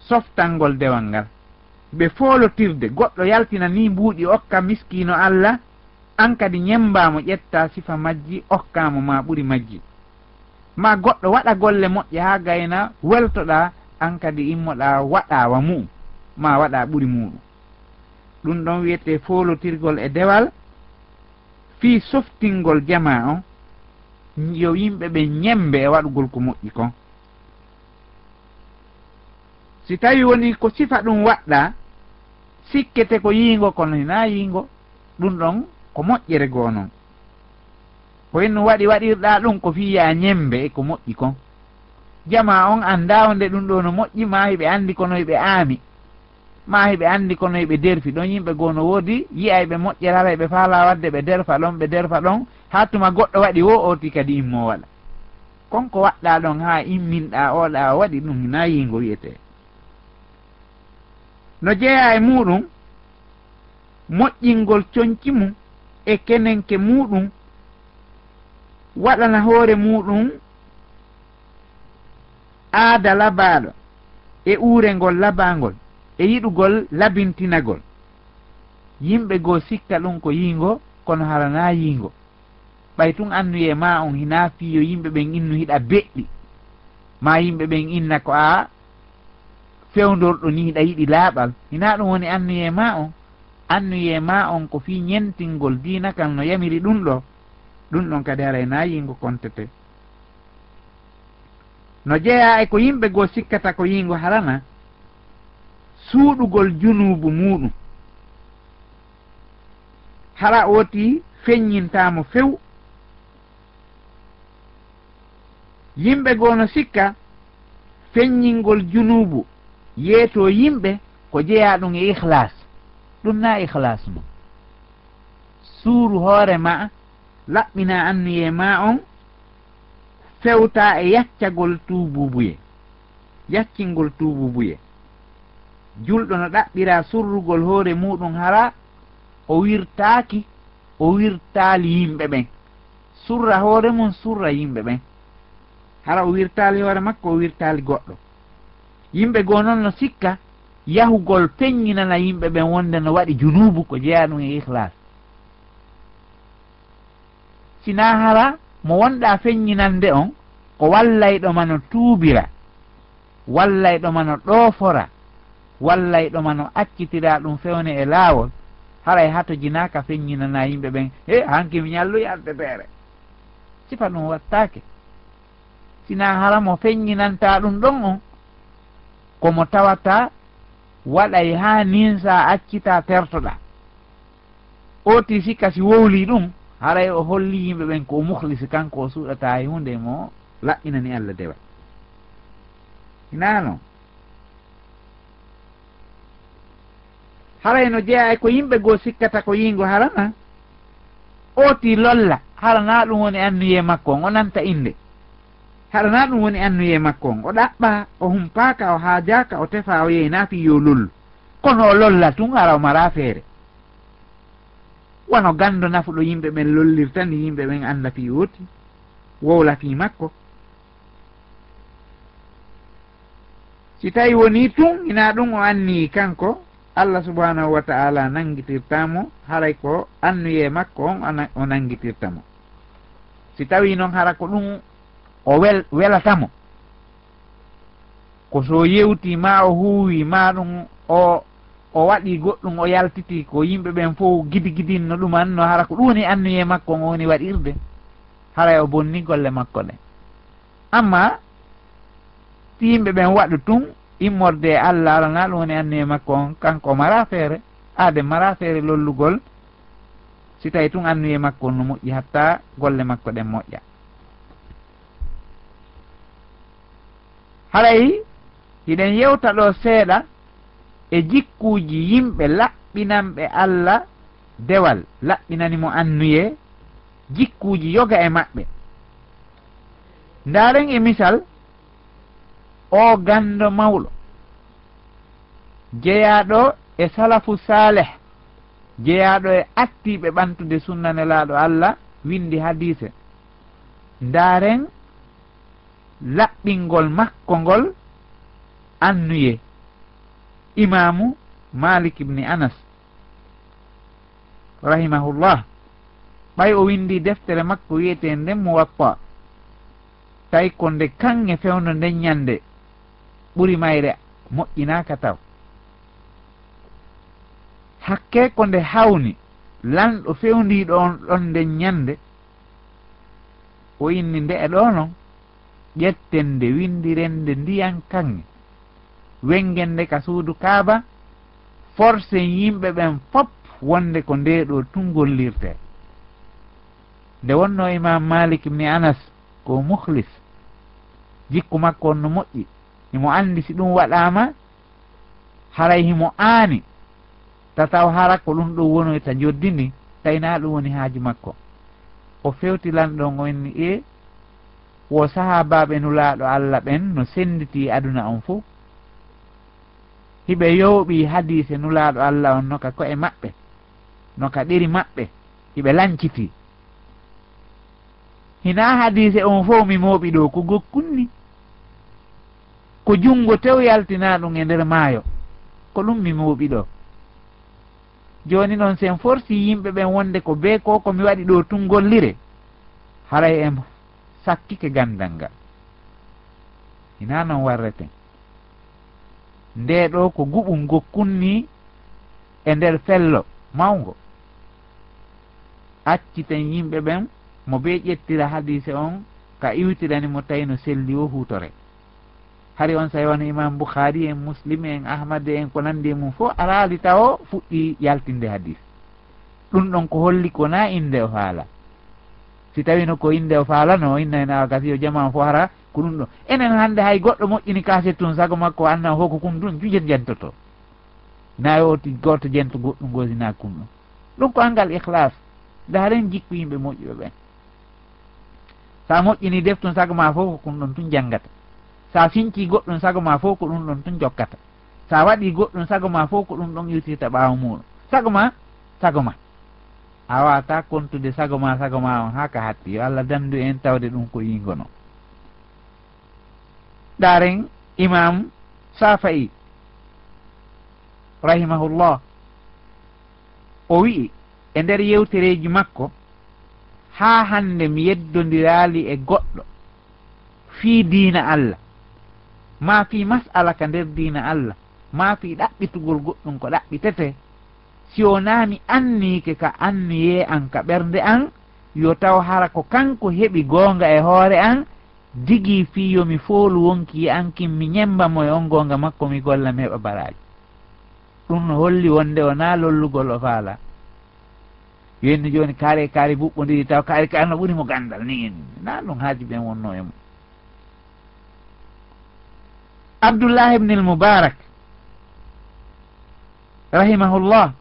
softangol dewal ngal. Ɓe foolotirde, goɗɗo yaltina nii mbuuɗi okka miskiino Alla, an kadi ñemmbaa mo, ƴettaa sifa majji, okkaa mo maa ɓuri majji. Maa goɗɗo waɗa golle moƴƴe haa gayna, weltoɗaa, an kadi immoɗaa waɗaa wa mu'un, maa waɗaa ɓuri muuɗum. Ɗum ɗon wi'etee foolotirgol e dewal, fii softingol jamaa on, yo yimɓe ɓen ñemmbe e waɗugol ko moƴƴi kon. Si tawi woni ko sifa ɗum waɗɗaa, sikkete ko yiingo, kono hinaa yiingo, ɗum ɗon ko moƴƴere goo non. Ko en no waɗi waɗirɗaa ɗum ko fii yaa ñemmbe e ko moƴƴi kon. Jamaa on anndaa wonde ɗum ɗoo no moƴƴi, maa hiɓe anndi kono hiɓe aami. Maa hiɓe anndi kono hiɓe derfi. Ɗon yimɓe goo no woodi, yi'ayɓe moƴƴere, haray ɓe faalaa waɗde, ɓe derfa ɗon, ɓe derfa ɗon, haa tuma goɗɗo waɗi woo, ooti kadi immoo waɗa. Kon ko waɗɗaa ɗon haa imminɗaa, oɗaa o waɗi ɗum, hinaa yiingo wi'etee. No jeyaa e muuɗum, moƴƴingol conci mum e kenenke muuɗum, waɗana hoore muuɗum aada labaaɗo e uurengol labaangol e yiɗugol labintinagol. Yimɓe goo sikka ɗum ko yiingo, kono hara naa yiingo. Ɓay tun annuyee maa on hinaa fii yo yimɓe ɓen innu hiɗa beɗɗi, maa yimɓe ɓen inna ko a fewndorɗo nii, hiɗa yiɗi laaɓal. Hinaa ɗum woni annuyee maa on. Annuyee maa on ko fii ñentingol diina kan no yamiri ɗum ɗoo. Ɗum ɗon kadi haray naa yiingo kontetee. No jeyaa e ko yimɓe goo sikkata ko yiingo harana, suuɗugol junuubu muuɗum. Hara ootii feññintaa mo few. Yimɓe goo no sikka feññingol junuubu yeetoo yimɓe ko jeyaaɗum e ikhlaas. Ɗum naa ikhlaas non. Suuru hoore maa, laɓɓinaa anniyee maa on, fewtaa e yaccagol tuubuubuye, yaccingol tuubuubuye. Julɗo no ɗaɓɓiraa surrugol hoore muuɗum hara o wirtaaki, o wirtaali yimɓe ɓen. Surra hoore mum, surra yimɓe ɓen. Hara o wirtaali hoore makko, o wirtaali goɗɗo. Yimɓe goo non no sikka yahugol feññinana yimɓe ɓen wonde no waɗi junuubu ko jeyaaɗum e ikhlaas. Sinaa hara mo wonɗaa feññinande on ko wallayɗo ma no tuubira, wallayɗo ma no ɗoofora, wallayɗo ma no accitira ɗum fewne e laawol, haray hatojinaaka feññinanaa yimɓe ɓen, "He, hanki mi ñalluyi arde feere." Sifa ɗum wattaake. Sinaa hara mo feññinantaa ɗum ɗon on, ko mo tawata waɗay haa ninsaa accitaa tertoɗaa. Ootii sikka si wowlii ɗum, haray o hollii yimɓe ɓen ko o muhlisi, kanko o suuɗataa hay huunde e mo laɓɓinani Alla dewal. Hinaa non. Haray no jeyaa e ko yimɓe goo sikkata ko yiingo harana. Ootii lolla, hara naa ɗum woni anniyee makko on, o nanta innde. Hara naa ɗum woni anniyee makko on, o ɗaɓɓaa, o humpaaka, o haajaaka, o tefaa, o yeynaa fii yo lollu. Kono o lolla tun, hara o maraa feere. Wano ganndo nafuɗo yimɓe ɓen lollirta ni, yimɓe ɓen annda fii ootii, wowla fii makko. Si tawi wonii tun, hinaa ɗum o anniyii kanko, Alla subhanahu wa ta'ala nanngitirtaa mo, haray ko anniyee makko on o na-, o nanngitirta mo. Si tawii non hara ko ɗum o wel-, welata mo, ko so yewtii maa o huuwii maa ɗum o, o waɗii goɗɗum o yaltitii ko yimɓe ɓen fow gidigidinno ɗuman no hara ko ɗum woni anniyee makko on o woni waɗirde, haray o bonnii golle makko ɗen. Amma si yimɓe ɓen waɗu tun immorde e Alla, hara naa ɗum woni anniyee makko on, kanko o maraa feere, aade maraa feere lollugol, si tawi tun anniyee makko on no moƴƴi hatta golle makko ɗen moƴƴa. Haray hiɗen yewta ɗoo seeɗa e jikkuuji yimɓe laɓɓinanɓe Alla dewal, laɓɓinani mo anniyee, jikkuuji yoga e maɓɓe. Ndaaren e misal oo ganndo mawɗo, jeyaaɗo e salafu saaleh, jeyaaɗo e attiiɓe ɓantude sunna Nelaaɗo Alla, winndi hadiise. Ndaaren laɓɓingol makko ngol anniyee. Imaamu Maalik ibni Anas, rahimahullah, ɓay o winndi deftere makko wi'eteende Muwatta, tawi ko nde kaŋŋe fewndo nden ñannde ɓuri mayre moƴƴinaaka taw. Hakkee ko nde hawni lanɗo fewndiiɗo on ɗon nden ñannde, o inni nde'e ɗoo non, ƴetten nde, winndiren nde ndiyan kaŋŋe, wenngen nde ka suudu Kaaba, forsen yimɓe ɓen fop wonde ko ndee ɗoo tun gollirtee. Nde wonnoo Imaam Maalik ibni Anas ko mukhlis, jikku makko on no moƴƴi, himo anndi si ɗum waɗaama, haray himo aani ta taw hara ko ɗum ɗoo wonoyta njoddi ndin, tawi naa ɗum woni haaju makko. O fewti lanɗo on, o inni, "Ee, wo sahaabaaɓe Nulaaɗo Alla ɓen no sennditii aduna on fow. Hiɓe yooɓii hadiise Nulaaɗo Alla on no ka ko'e maɓɓe, no ka ɗeri maɓɓe, hiɓe lancitii. Hinaa hadiise on fow mi mooɓi ɗoo, ko gokkun nii. Ko junngo tew yaltinaa ɗum e nder maayo, ko ɗum mi mooɓi ɗoo. Jooni non, si en forsii yimɓe ɓen wonde ko bee ko, ko mi waɗi ɗoo tun golliree, haray en sakkike ganndal ngal. Hinaa non warreten. Ndee ɗoo ko guɓun gokkun nii e nder fello mawngo. Acciten yimɓe ɓen mo bee ƴettira hadiise on ka iwtirani mo, tawi no selli o huutore." Hari on saa'i wano Imam Bukhari en, Muslim en, Ahmad en, ko nandi e mum fof araali tawo fuɗɗi yaltinde hadis. Ɗum ɗon ko holli ko na innde o faala. Si tawino ko innde o faalano, o inna en awa gasi o jama on fof hara ko ɗum ɗo. Enen hannde hay goɗɗo moƴƴini kaset tun sago makko anna hoko kun tun jujet jentoto. Na o ti goto jento goɗɗum gosi na kun ɗum. Ɗum ko angal ikhlas. Daren jikku yimɓe moƴƴuɓe ɓen. Sa moƴƴini deftun sago ma fof ko kun ɗon tun janngata. Sa sinci goɗɗum sago ma fof ko ɗum ɗon tun jokkata. Sa waɗi goɗɗum sago ma fof ko ɗum ɗon irtirta ɓaawo muɗum. Sago ma, sago ma. A wata kontude sago ma, sago ma on haa ka hatti. Yo Allah dandu en tawde ɗum ko yingono. Daren Imam Safa'i, rahimahullah, o wi'i e nder yewtereeji makko, haa hannde mi yeddondiraali e goɗɗo fii diina Allah, maa fii mas'ala ka nder diina Allah, maa fii ɗaɓɓitugol goɗɗum ko ɗaɓɓitete, si wonaa mi anniike ka anniyee an ka ɓernde an, yo taw hara ko kanko heɓi goonga e hoore an, digi fii yo mi foolu wonki e an kin mi ñemmba mo e on goonga makko mi golla mi heɓa baraaji. Ɗum no holli wonde o na lollugol o faala. Yo en jooni kaari e kaari buɓɓondiri taw kaari kaari no ɓuri mo ganndal ni en. Na ɗum haaji ɓen wonno e mum. Abdullah ibn al-Mubarak, rahimahullah,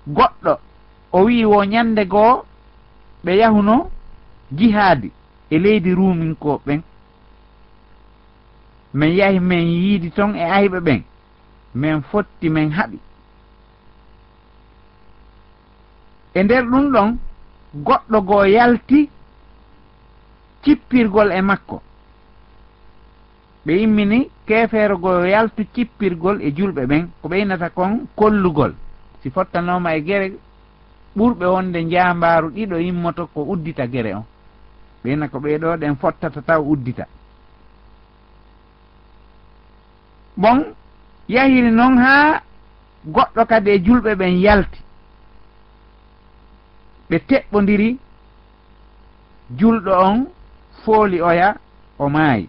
goɗɗo o wi'i wo ñande goo ɓe yahuno jihaadi e leydi Ruuminkooɓe ɓen. Men yahi men yiidi ton e ayɓe ɓen. Men fotti men haɓi. E nder ɗum ɗon, goɗɗo goo yalti cippirgol e makko. Ɓe immini keefeero goo yo yaltu cippirgol e julɓe ɓen. Ko ɓe innata kon kollugol. Si fottanooma e gere, ɓurɓe wonde njaambaaru ɗiɗo immoto ko uddita gere on. Ɓe inna ko ɓee ɗoo ɗen fottata taw uddita. Bon, yahiri non haa goɗɗo kadi e julɓe ɓen yalti. Ɓe teɓɓondiri, julɗo on fooli oya, o maayi.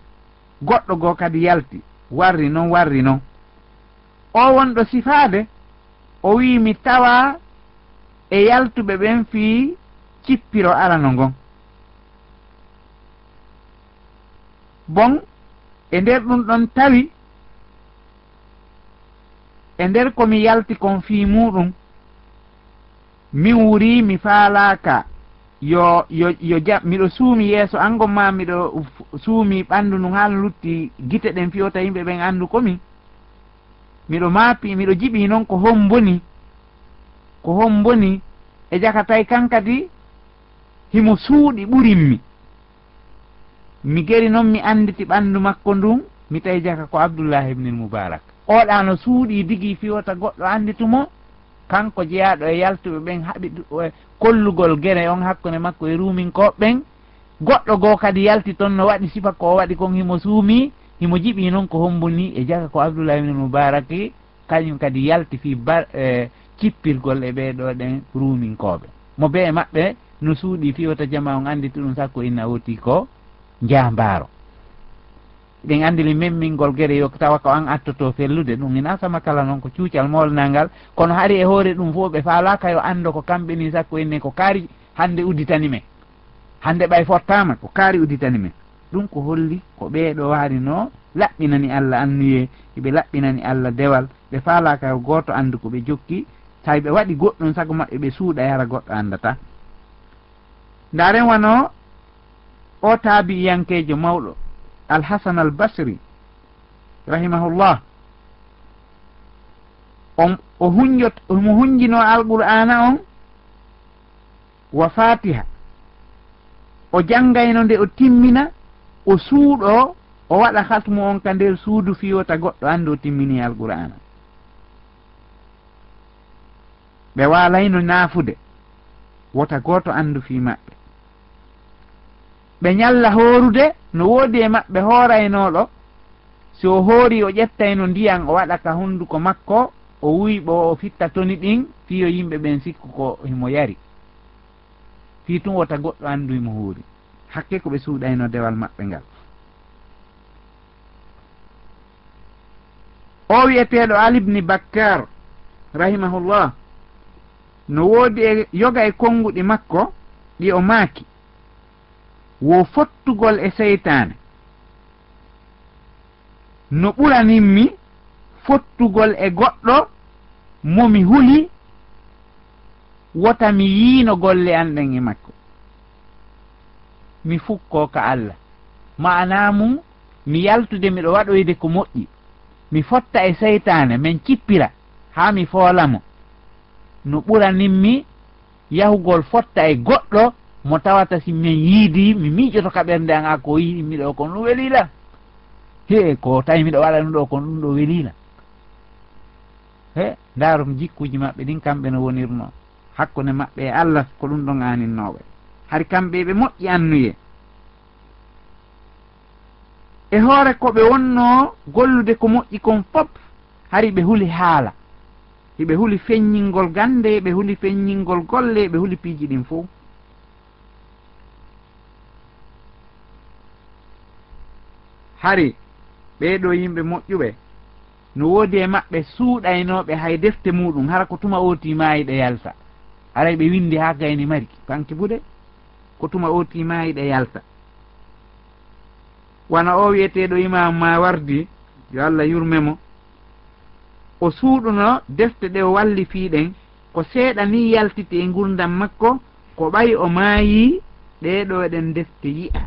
Goɗɗo goo kadi yalti, warri non, warri non. O wonɗo sifaade, o wi'i mi tawa e yaltuɓe ɓen fii cippiro arano ngon. Bon, e nder ɗum ɗon tawi, e nder ko mi yalti kon fii muuɗum, min wurii mi faalaaka yo, yo, yo ja-, miɗo suumi yeeso an ngon maa miɗo f-, suumi ɓanndu ndun haa no lutti gite ɗen fii wota yimɓe ɓen anndu ko min. Miɗo maapi, miɗo jiɓii non ko homboni, ko homboni e jaka tawi kan kadi himo suuɗi ɓurimmi. Mi geri non mi annditi ɓanndu makko ndun, mi tawi jaka ko Abdullahi ibnil Mubarak. Oɗa no suuɗii digi fii wota goɗɗo annditu mo, kanko jeyaaɗo e yaltuɓe ɓen haɓi du-, e kollugol gere on hakkunde makko e Ruuminkooɓe ɓen. Goɗɗo goo kadi yalti ton no waɗi sifa ko o waɗi kon, himo suumii, himo jiɓii non ko homboni e jaka ko Abdullahi ibnil Mubaraki, kañum kadi yalti fii bar-, e cippirgol e ɓee ɗoo ɗen Ruuminkooɓe. Mo bee e maɓɓe no suuɗii fii wota jama on annditi ɗum, sakko inna woti ko njaambaaro. Ɗen anndili memmingol gere yo tawa ko an attoto fellude ɗum. Ina sama kala non ko cuucal moolnangal, kono hari e hoore ɗum fof ɓe faalaaka yo anndo ko kamɓe ni, sakko inne ko kaari hannde udditani men. Hannde ɓay fottaama ko kaari udditani men. Ɗum ko holli ko ɓee ɗoo waari no laɓɓinani Alla anniyee, hiɓe laɓɓinani Alla dewal, ɓe faalaaka yo gooto anndu ko ɓe jokki, tawi ɓe waɗi goɗɗum sago maɓɓe ɓe suuɗa yara goɗɗo anndataa. Ndaaren wano o taabi'iyankeejo mawɗo, Al-Hasan Al-Basri, rahimahullah, on, o hunjot-, omo hunjinoo Alqur'aana on wa Faatiha. O janngayno nde o timmina, o suuɗoo, o waɗa hatmu on ka nder suudu fii wota goɗɗo anndu o timminii Alqur'aana. Ɓe waalayno naafude, wota gooto anndu fii maɓɓe. Ɓe ñalla hoorude, no woodi e maɓɓe hooraynooɗo, si o hoorii o ƴettayno ndiyan o waɗa ka hunnduko makko, o wuyɓo o fitta toni ɗin, fii yo yimɓe ɓen sikku ko himo yari. Fii tun wota goɗɗo anndu himo hoori. Hakke ko ɓe suuɗayno dewal maɓɓe ngal. O wi'eteeɗo Ali ibn Bakkar, rahimahullah, no woodi e yoga e konnguɗi makko ɗi o maaki, wo fottugol e seytaane no ɓuranimmi fottugol e goɗɗo mo mi huli wota mi yiino golle an ɗen e makko. Mi fukkoo ka Alla. Ma'anaa mum, mi yaltude miɗo waɗoyde ko moƴƴi. Mi fotta e seytaane, men cippira, haa mi foola mo. No ɓuranimmi yahugol fotta e goɗɗo mo tawata si men yiidii, mi miijoto ka ɓernde an, a ko yiɗimmi ɗoo kon ɗum welii lan. Hee, ko tawi miɗo waɗa ɗum ɗoo kon ɗum ɗoo welii lan. He, ndaarum jikkuuji maɓɓe ɗin, kamɓe no wonirnoo. Hakkunde maɓɓe e Alla, ko ɗum ɗon aaninnooɓe. Hari kamɓe ɓe moƴƴi annuyee. E hoore ko ɓe wonnoo gollude ko moƴƴi kon fof, hari ɓe huli haala. Hiɓe huli feññingol gannde, ɓe huli feññingol golle, ɓe huli piiji ɗin fof. Hari ɓee ɗoo yimɓe moƴƴuɓe, no woodi e maɓɓe suuɗaynooɓe hay defte muuɗum, hara ko tuma ootii maayi ɗe yalta. Haray ɓe winndi haa gayni mari, fanki buɗe, ko tuma ootii maayi ɗe yalta. Wano oo wi'eteeɗo Imaamu Maawardi, yo Alla yurme mo, o suuɗuno defte ɗe o wallifii ɗen, ko seeɗa nii yaltiti e ngurndan makko, ko ɓay o maayii ɗee ɗoo ɗen defte yi'a.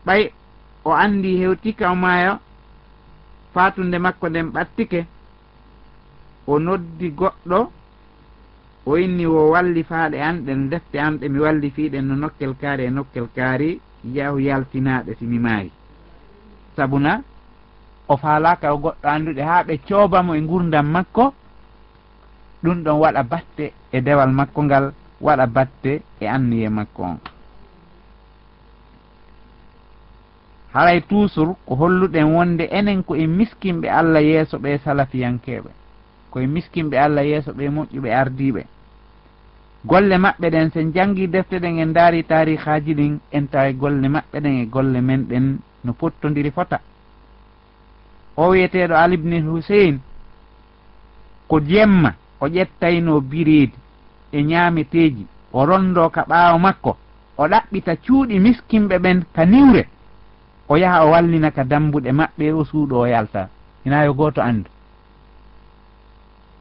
Ɓay o anndii hewtii ka o maaya, faatunde makko nden ɓattike, o noddi goɗɗo, o inni wo wallifaaɗe an ɗen, defte an ɗe mi wallifii ɗen no nokkel kaari e nokkel kaari, yahu yaltinaa ɗe si mi maayi. Sabuna o faalaaka yo goɗɗo anndu ɗe haa ɓe cooba mo e ngurndan makko, ɗum ɗon waɗa batte e dewal makko ngal, waɗa batte e anniye makko on. Haray tuusur ko holluɗen wonde enen ko en miskinɓe Alla yeeso ɓee salafiyankeeɓe, ko en miskinɓe Alla yeeso ɓee moƴƴuɓe ardiiɓe. Golle maɓɓe ɗen, sen janngii defte ɗen, en ndaarii taariikaaji ɗin, en taway golle maɓɓe ɗen e golle men ɗen no pottondiri fota. O wi'eteeɗo Ali ibn Huseyn, ko jemma o ƴettaynoo bireedi e ñaameteeji, o ronndoo ka ɓaawo makko, o ɗaɓɓita cuuɗi miskinɓe ɓen ka niwre, o yaha o wallina ka dambuɗe maɓɓe, o suuɗoo o yalta. Hinaa yo gooto anndu.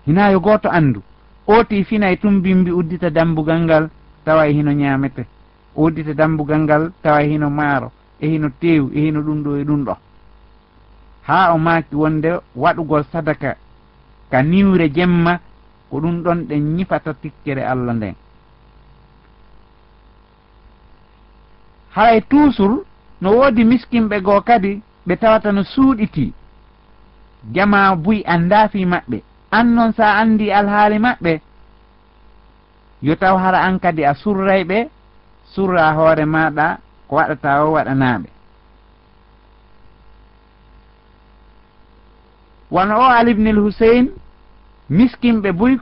Hinaa yo gooto anndu. Ootii finay tun bimbi uddita dambugal ngal, tawa e hino ñaamete. Uddita dambugal ngal, tawa e hino maaro, e hino teewu, e hino ɗum ɗoo e ɗum ɗoo. Haa o maaki wonde waɗugol sadaka ka niwre jemma, ko ɗum ɗon ɗen ñifata tikkere Alla nden. Haray tuusur no woodi miskinɓe goo kadi ɓe tawata no suuɗitii. Jamaa buy anndaa fii maɓɓe. An non, si a anndii alhaali maɓɓe, yo taw hara an kadi a surray ɓe, surraa hoore maaɗa ko waɗataa o waɗanaa ɓe. Wano o Ali ibn al-Husayn, miskinɓe buy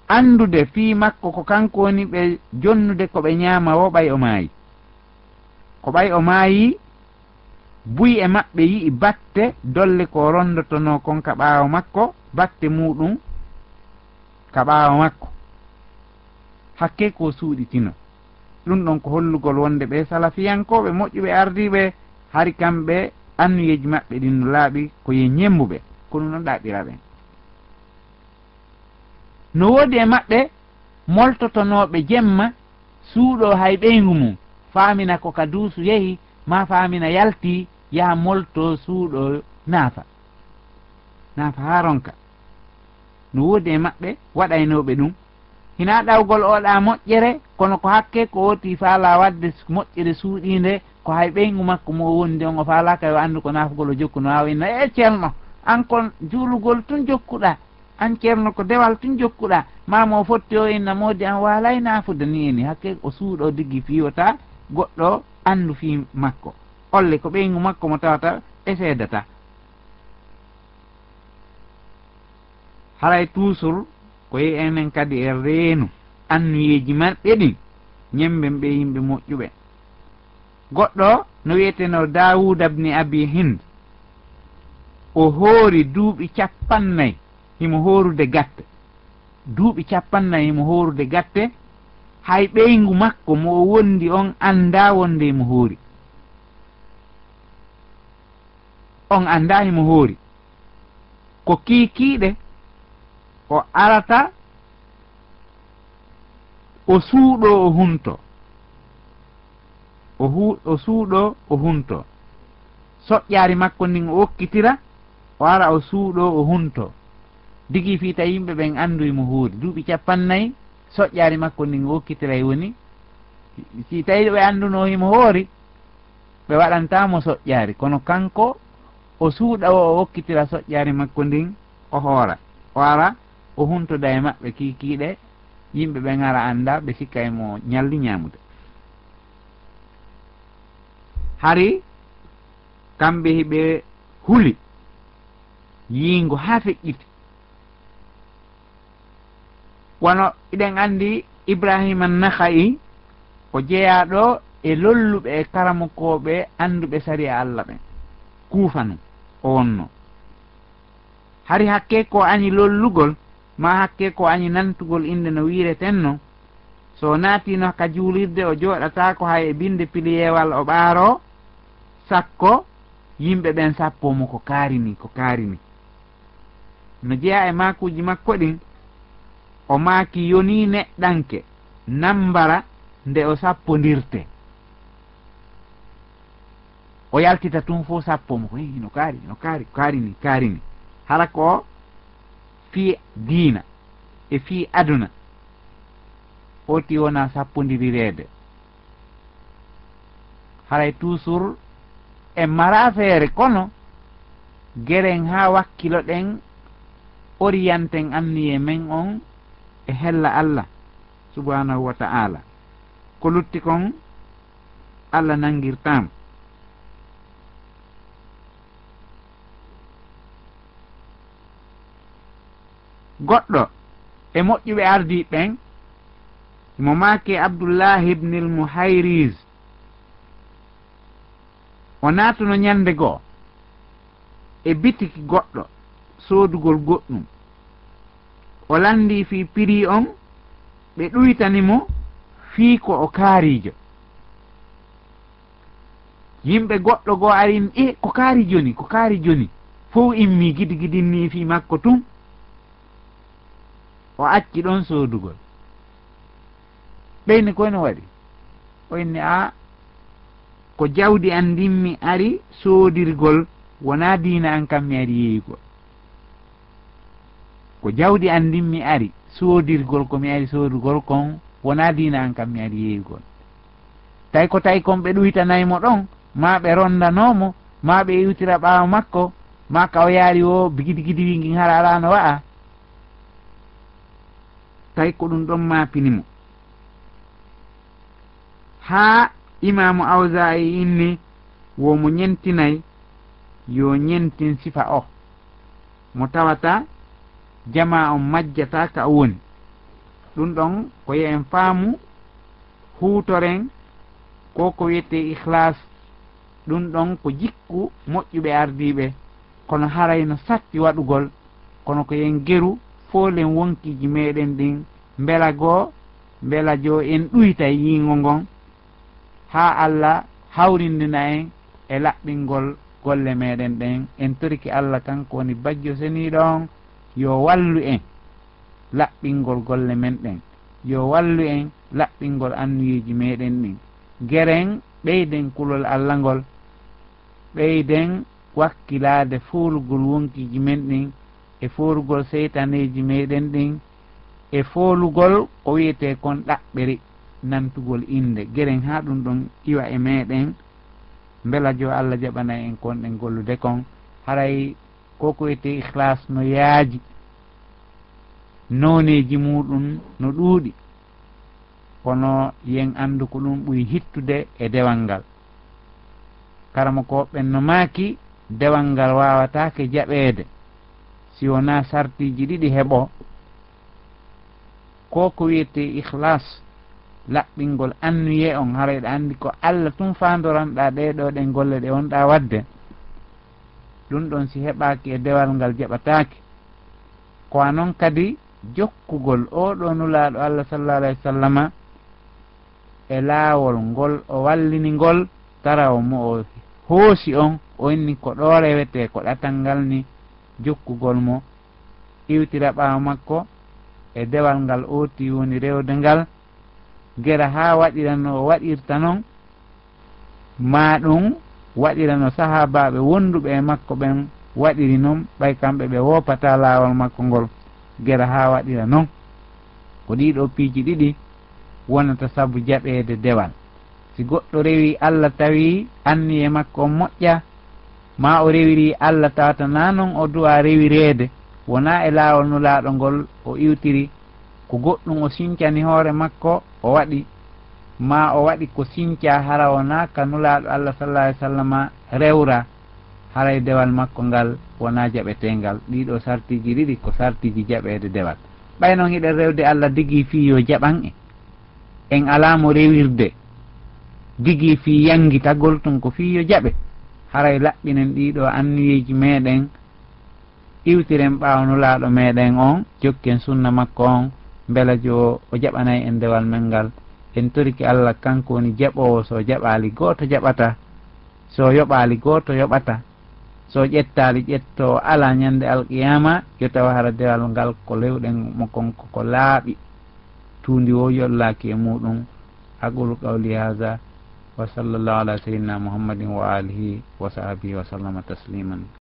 anndude fii makko ko kanko woni ɓe jonnude ko ɓe ñaama woo ɓay o maayi. Ko ɓay o maayi, buy e maɓɓe yi'i batte dolle ko o ronndotonoo kon ka ɓaawo makko, batte muuɗum ka ɓaawo makko. Hakkee ko o suuɗitino. Ɗum ɗon ko hollugol wonde ɓee salafiyankooɓe moƴƴuɓe ardiiɓe, hari kamɓe annuyeeji maɓɓe ɗin no laaɓi ko ye ñemmbuɓe, ko ɗum ɗon ɗaɓɓira ɓen. No woodi e maɓɓe moltotonooɓe jemma, suuɗoo hay ɓeyngu mum, faamina ko ka duusu yehi, maa faamina yaltii, yaha moltoo suuɗoo naafa. Naafa haa ronka. No woodi e maɓɓe waɗaynooɓe ɗum. Hinaa ɗawgol oɗa moƴƴere, kono ko hakkee ko ootii faalaa waɗde moƴƴere suuɗiinde, ko hay ɓeyngu makko mo o wondi on, o faalaaka yo anndu ko naafugol o jokkuno, haa o inna, "E ceerno, an kon juulugol tun jokkuɗaa." An ceerno, ko dewal tun jokkuɗaa, maa mo fotti o inna, "Moodi, an waalay naafude ni e ni." Hakke o suuɗo diggi fii wota goɗɗo anndu fii makko. Olle ko ɓeyngu makko mo tawata e seedata. Haray tuusur ko e enen kadi e reenu annuyeeji maɓɓe ɗin, ñemmben ɓe yimɓe moƴƴuɓe. Goɗɗo no wi'etenoo Daawuda bni Abi Hind. O hoori duuɓi cappannayi, himo hoorude gatte. Duuɓi cappannayi himo hoorude gatte, hay ɓeyngu makko mo o wondi on anndaa wonde himo hoori. On anndaa himo hoori. Ko kiikiiɗe o arata, o suuɗoo, o huntoo. O hu-, o suuɗoo, o huntoo. Soƴƴaari makko ndin o okkitira, o ara o suuɗoo, o huntoo. Digi fii tawi yimɓe ɓen anndu himo hoori. Duuɓi cappannayi, soƴƴaari makko ndin o okkitira e woni. Si tawi ɓe anndunoo himo hoori, ɓe waɗantaa mo soƴƴaari. Kono kanko, o suuɗa o, o okkitira soƴƴaari makko ndin, o hoora. O ara, o huntoda e maɓɓe kiikiiɗe, yimɓe ɓen ara annda, ɓe sikka himo ñalli ñaamude. Hari kamɓe hiɓe huli yiingo haa feƴƴiti. Wano iɗen anndi Ibrahima Nakha'i, o jeyaaɗo e lolluɓe e karamokooɓe annduɓe sariya Alla ɓen. Kuufanu o wonno. Hari hakke ko añi lollugol, maa hakke ko añi nantugol innde no wiiretenno, so o naatiino ka juulirde, o jooɗataako hay e binnde piliyeewal o ɓaaroo, sakko yimɓe ɓen sappoo mo ko kaari ni, ko kaari ni. No jeyaa e maakuuji makko ɗin, o maaki yonii neɗɗanke nambara nde o sappondirtee. O yaltita tun fof sappo mo ko, "Hey, hino kaari, hino kaari, kaari ni, kaari ni." Hara ko fii diina e fii aduna, oti wona sappondirireede. Haray toujours en mara feere, kono geren haa wakkiloɗen, oriyanten anniye men on e hella Allah subhanahu wa ta'ala. Ko lutti kon, Allah nangirtaama. Goɗɗo e moƴƴuɓe ardiiɓe ɓen, mo maaki Abdullahi ibn al-Muhayriz, o naatuno ñande goo e bitiki goɗɗo soodugol goɗɗum. O lanndii fii pirii on, ɓe ɗuytani mo fii ko o kaariijo. Yimɓe goɗɗo goo ari, "E, ko kaari joni, ko kaari joni." Fow immii gidigidinni fii makko tun. O acci ɗon soodugol. Ɓeyni ko no waɗi? O inni, "A, ko jawdi an ndin mi ari soodirgol, wonaa diina an kan mi ari yeeyugol. Ko jawdi an ndin mi ari soodirgol, ko mi ari soodugol kon, wonaa diina an kan mi ari yeeyugol." Tawi ko tawi kon ɓe ɗuytanay mo ɗon, maa ɓe rondanoo mo, maa ɓe iwtira ɓaawo makko, maa ka o yaari o bigidi gidi wi ngin hara alaa no wa'a. Tawi ko ɗum ɗon maapini mo. Haa Imaamu Awzaa'i inni, wo mo ñentinay, yo ñentin sifa o, mo tawata jamaa on majjata ka o woni. Ɗum ɗon ko yo en faamu, huutoren ko ko wiyetee ikhlas. Ɗum ɗon ko jikku moƴƴuɓe ardiiɓe, kono haray no satti waɗugol, kono ko yen geru foolen wonkiiji meɗen ɗin, mbela goo, mbela joo en ɗuytay yiingo ngon, haa Alla hawrindina en e laɓɓingol golle meɗen ɗen. En torike Alla, kanko woni Bajjo Seniiɗo on, yo wallu en laɓɓingol golle men ɗen, yo wallu en laɓɓingol anniyeeji meɗen ɗin. Geren ɓeyden kulol Alla ngol, ɓeyden wakkilaade foolugol wonkiiji men ɗin, e foolugol seytaneeji meɗen ɗin, e foolugol ko wiyetee kon ɗaɓɓere nantugol innde. Geren haa ɗum ɗon iwa e meɗen, mbela jo Alla jaɓana en kon ɗen gollude kon. Haray ko ko wiyetee ikhlas no yaaji, nooneeji muuɗum no ɗuuɗi, kono yen anndu ko ɗum ɓuri hittude e dewal ngal. Karamokooɓe ɓen no maaki, dewal ngal waawataake jaɓeede si wonaa sartiiji ɗiɗi heɓoo. Ko ko wiyetee ikhlas, laɓɓingol anniye on, haray ɗa anndi ko Alla tun faandoranɗaa ɗee ɗoo ɗen golle ɗe wonɗaa waɗde. Ɗum ɗon si heɓaaki e dewal ngal jaɓataake. Ko a non kadi jokkugol oo ɗoo Nulaaɗo Allah sallallaahu alayhi wa sallama e laawol ngol o wallini ngol, tawa mo o hoosi on, o inni ko ɗoo rewetee ko ɗatal ngal ni, jokkugol mo, iwtira ɓaawo makko e dewal ngal ooti woni rewde ngal, gera haa waɗira no o waɗirta non, maa ɗum waɗira no sahaabaaɓe wonduɓe e makko ɓen waɗiri non, ɓay kamɓe ɓe woopataa laawol makko ngol, gera haa waɗira non. Ko ɗii ɗoo piiji ɗiɗi wonata sabu jaɓeede dewal. Si goɗɗo rewii Allah tawi anniye makko on moƴƴaa, maa o rewirii Allah tawata naa non o du'aa rewireede, wonaa e laawol Nulaaɗo ngol o iwtiri, ko goɗɗum o sincani hoore makko o waɗi, maa o waɗi ko sincaa hara wonaa ka Nulaaɗo Allah sallallaahu alayhi wa sallama rewraa, haray dewal makko ngal wonaa jaɓeteengal. Ɗii ɗoo sartiiji ɗiɗi ko sartiiji jaɓeede dewal. Ɓay non hiɗen rewde Allah digii fii yo jaɓan en, en alaa mo rewirde digii fii yanngitagol tun, ko fii yo jaɓe. Haray laɓɓinen ɗii ɗoo anniyeeji meeɗen, iwtiren ɓaawo Nulaaɗo meeɗen on, jokken sunna makko on, mbela jo o jaɓanay en dewal men ngal. En torike Allah, kanko woni jaɓoowo, so o jaɓaali gooto jaɓataa, so o yoɓaali gooto yoɓataa. So ƴettaali ƴettoowo alaa ñande alqiyaama, yo taw hara dewal ngal ko rewɗen mo kon ko ko laaɓi, tuundi woo yollaaki e muuɗum. أقول قولي هذا وصلى الله على سيدنا محمد وآله وصحبه وسلم تسليما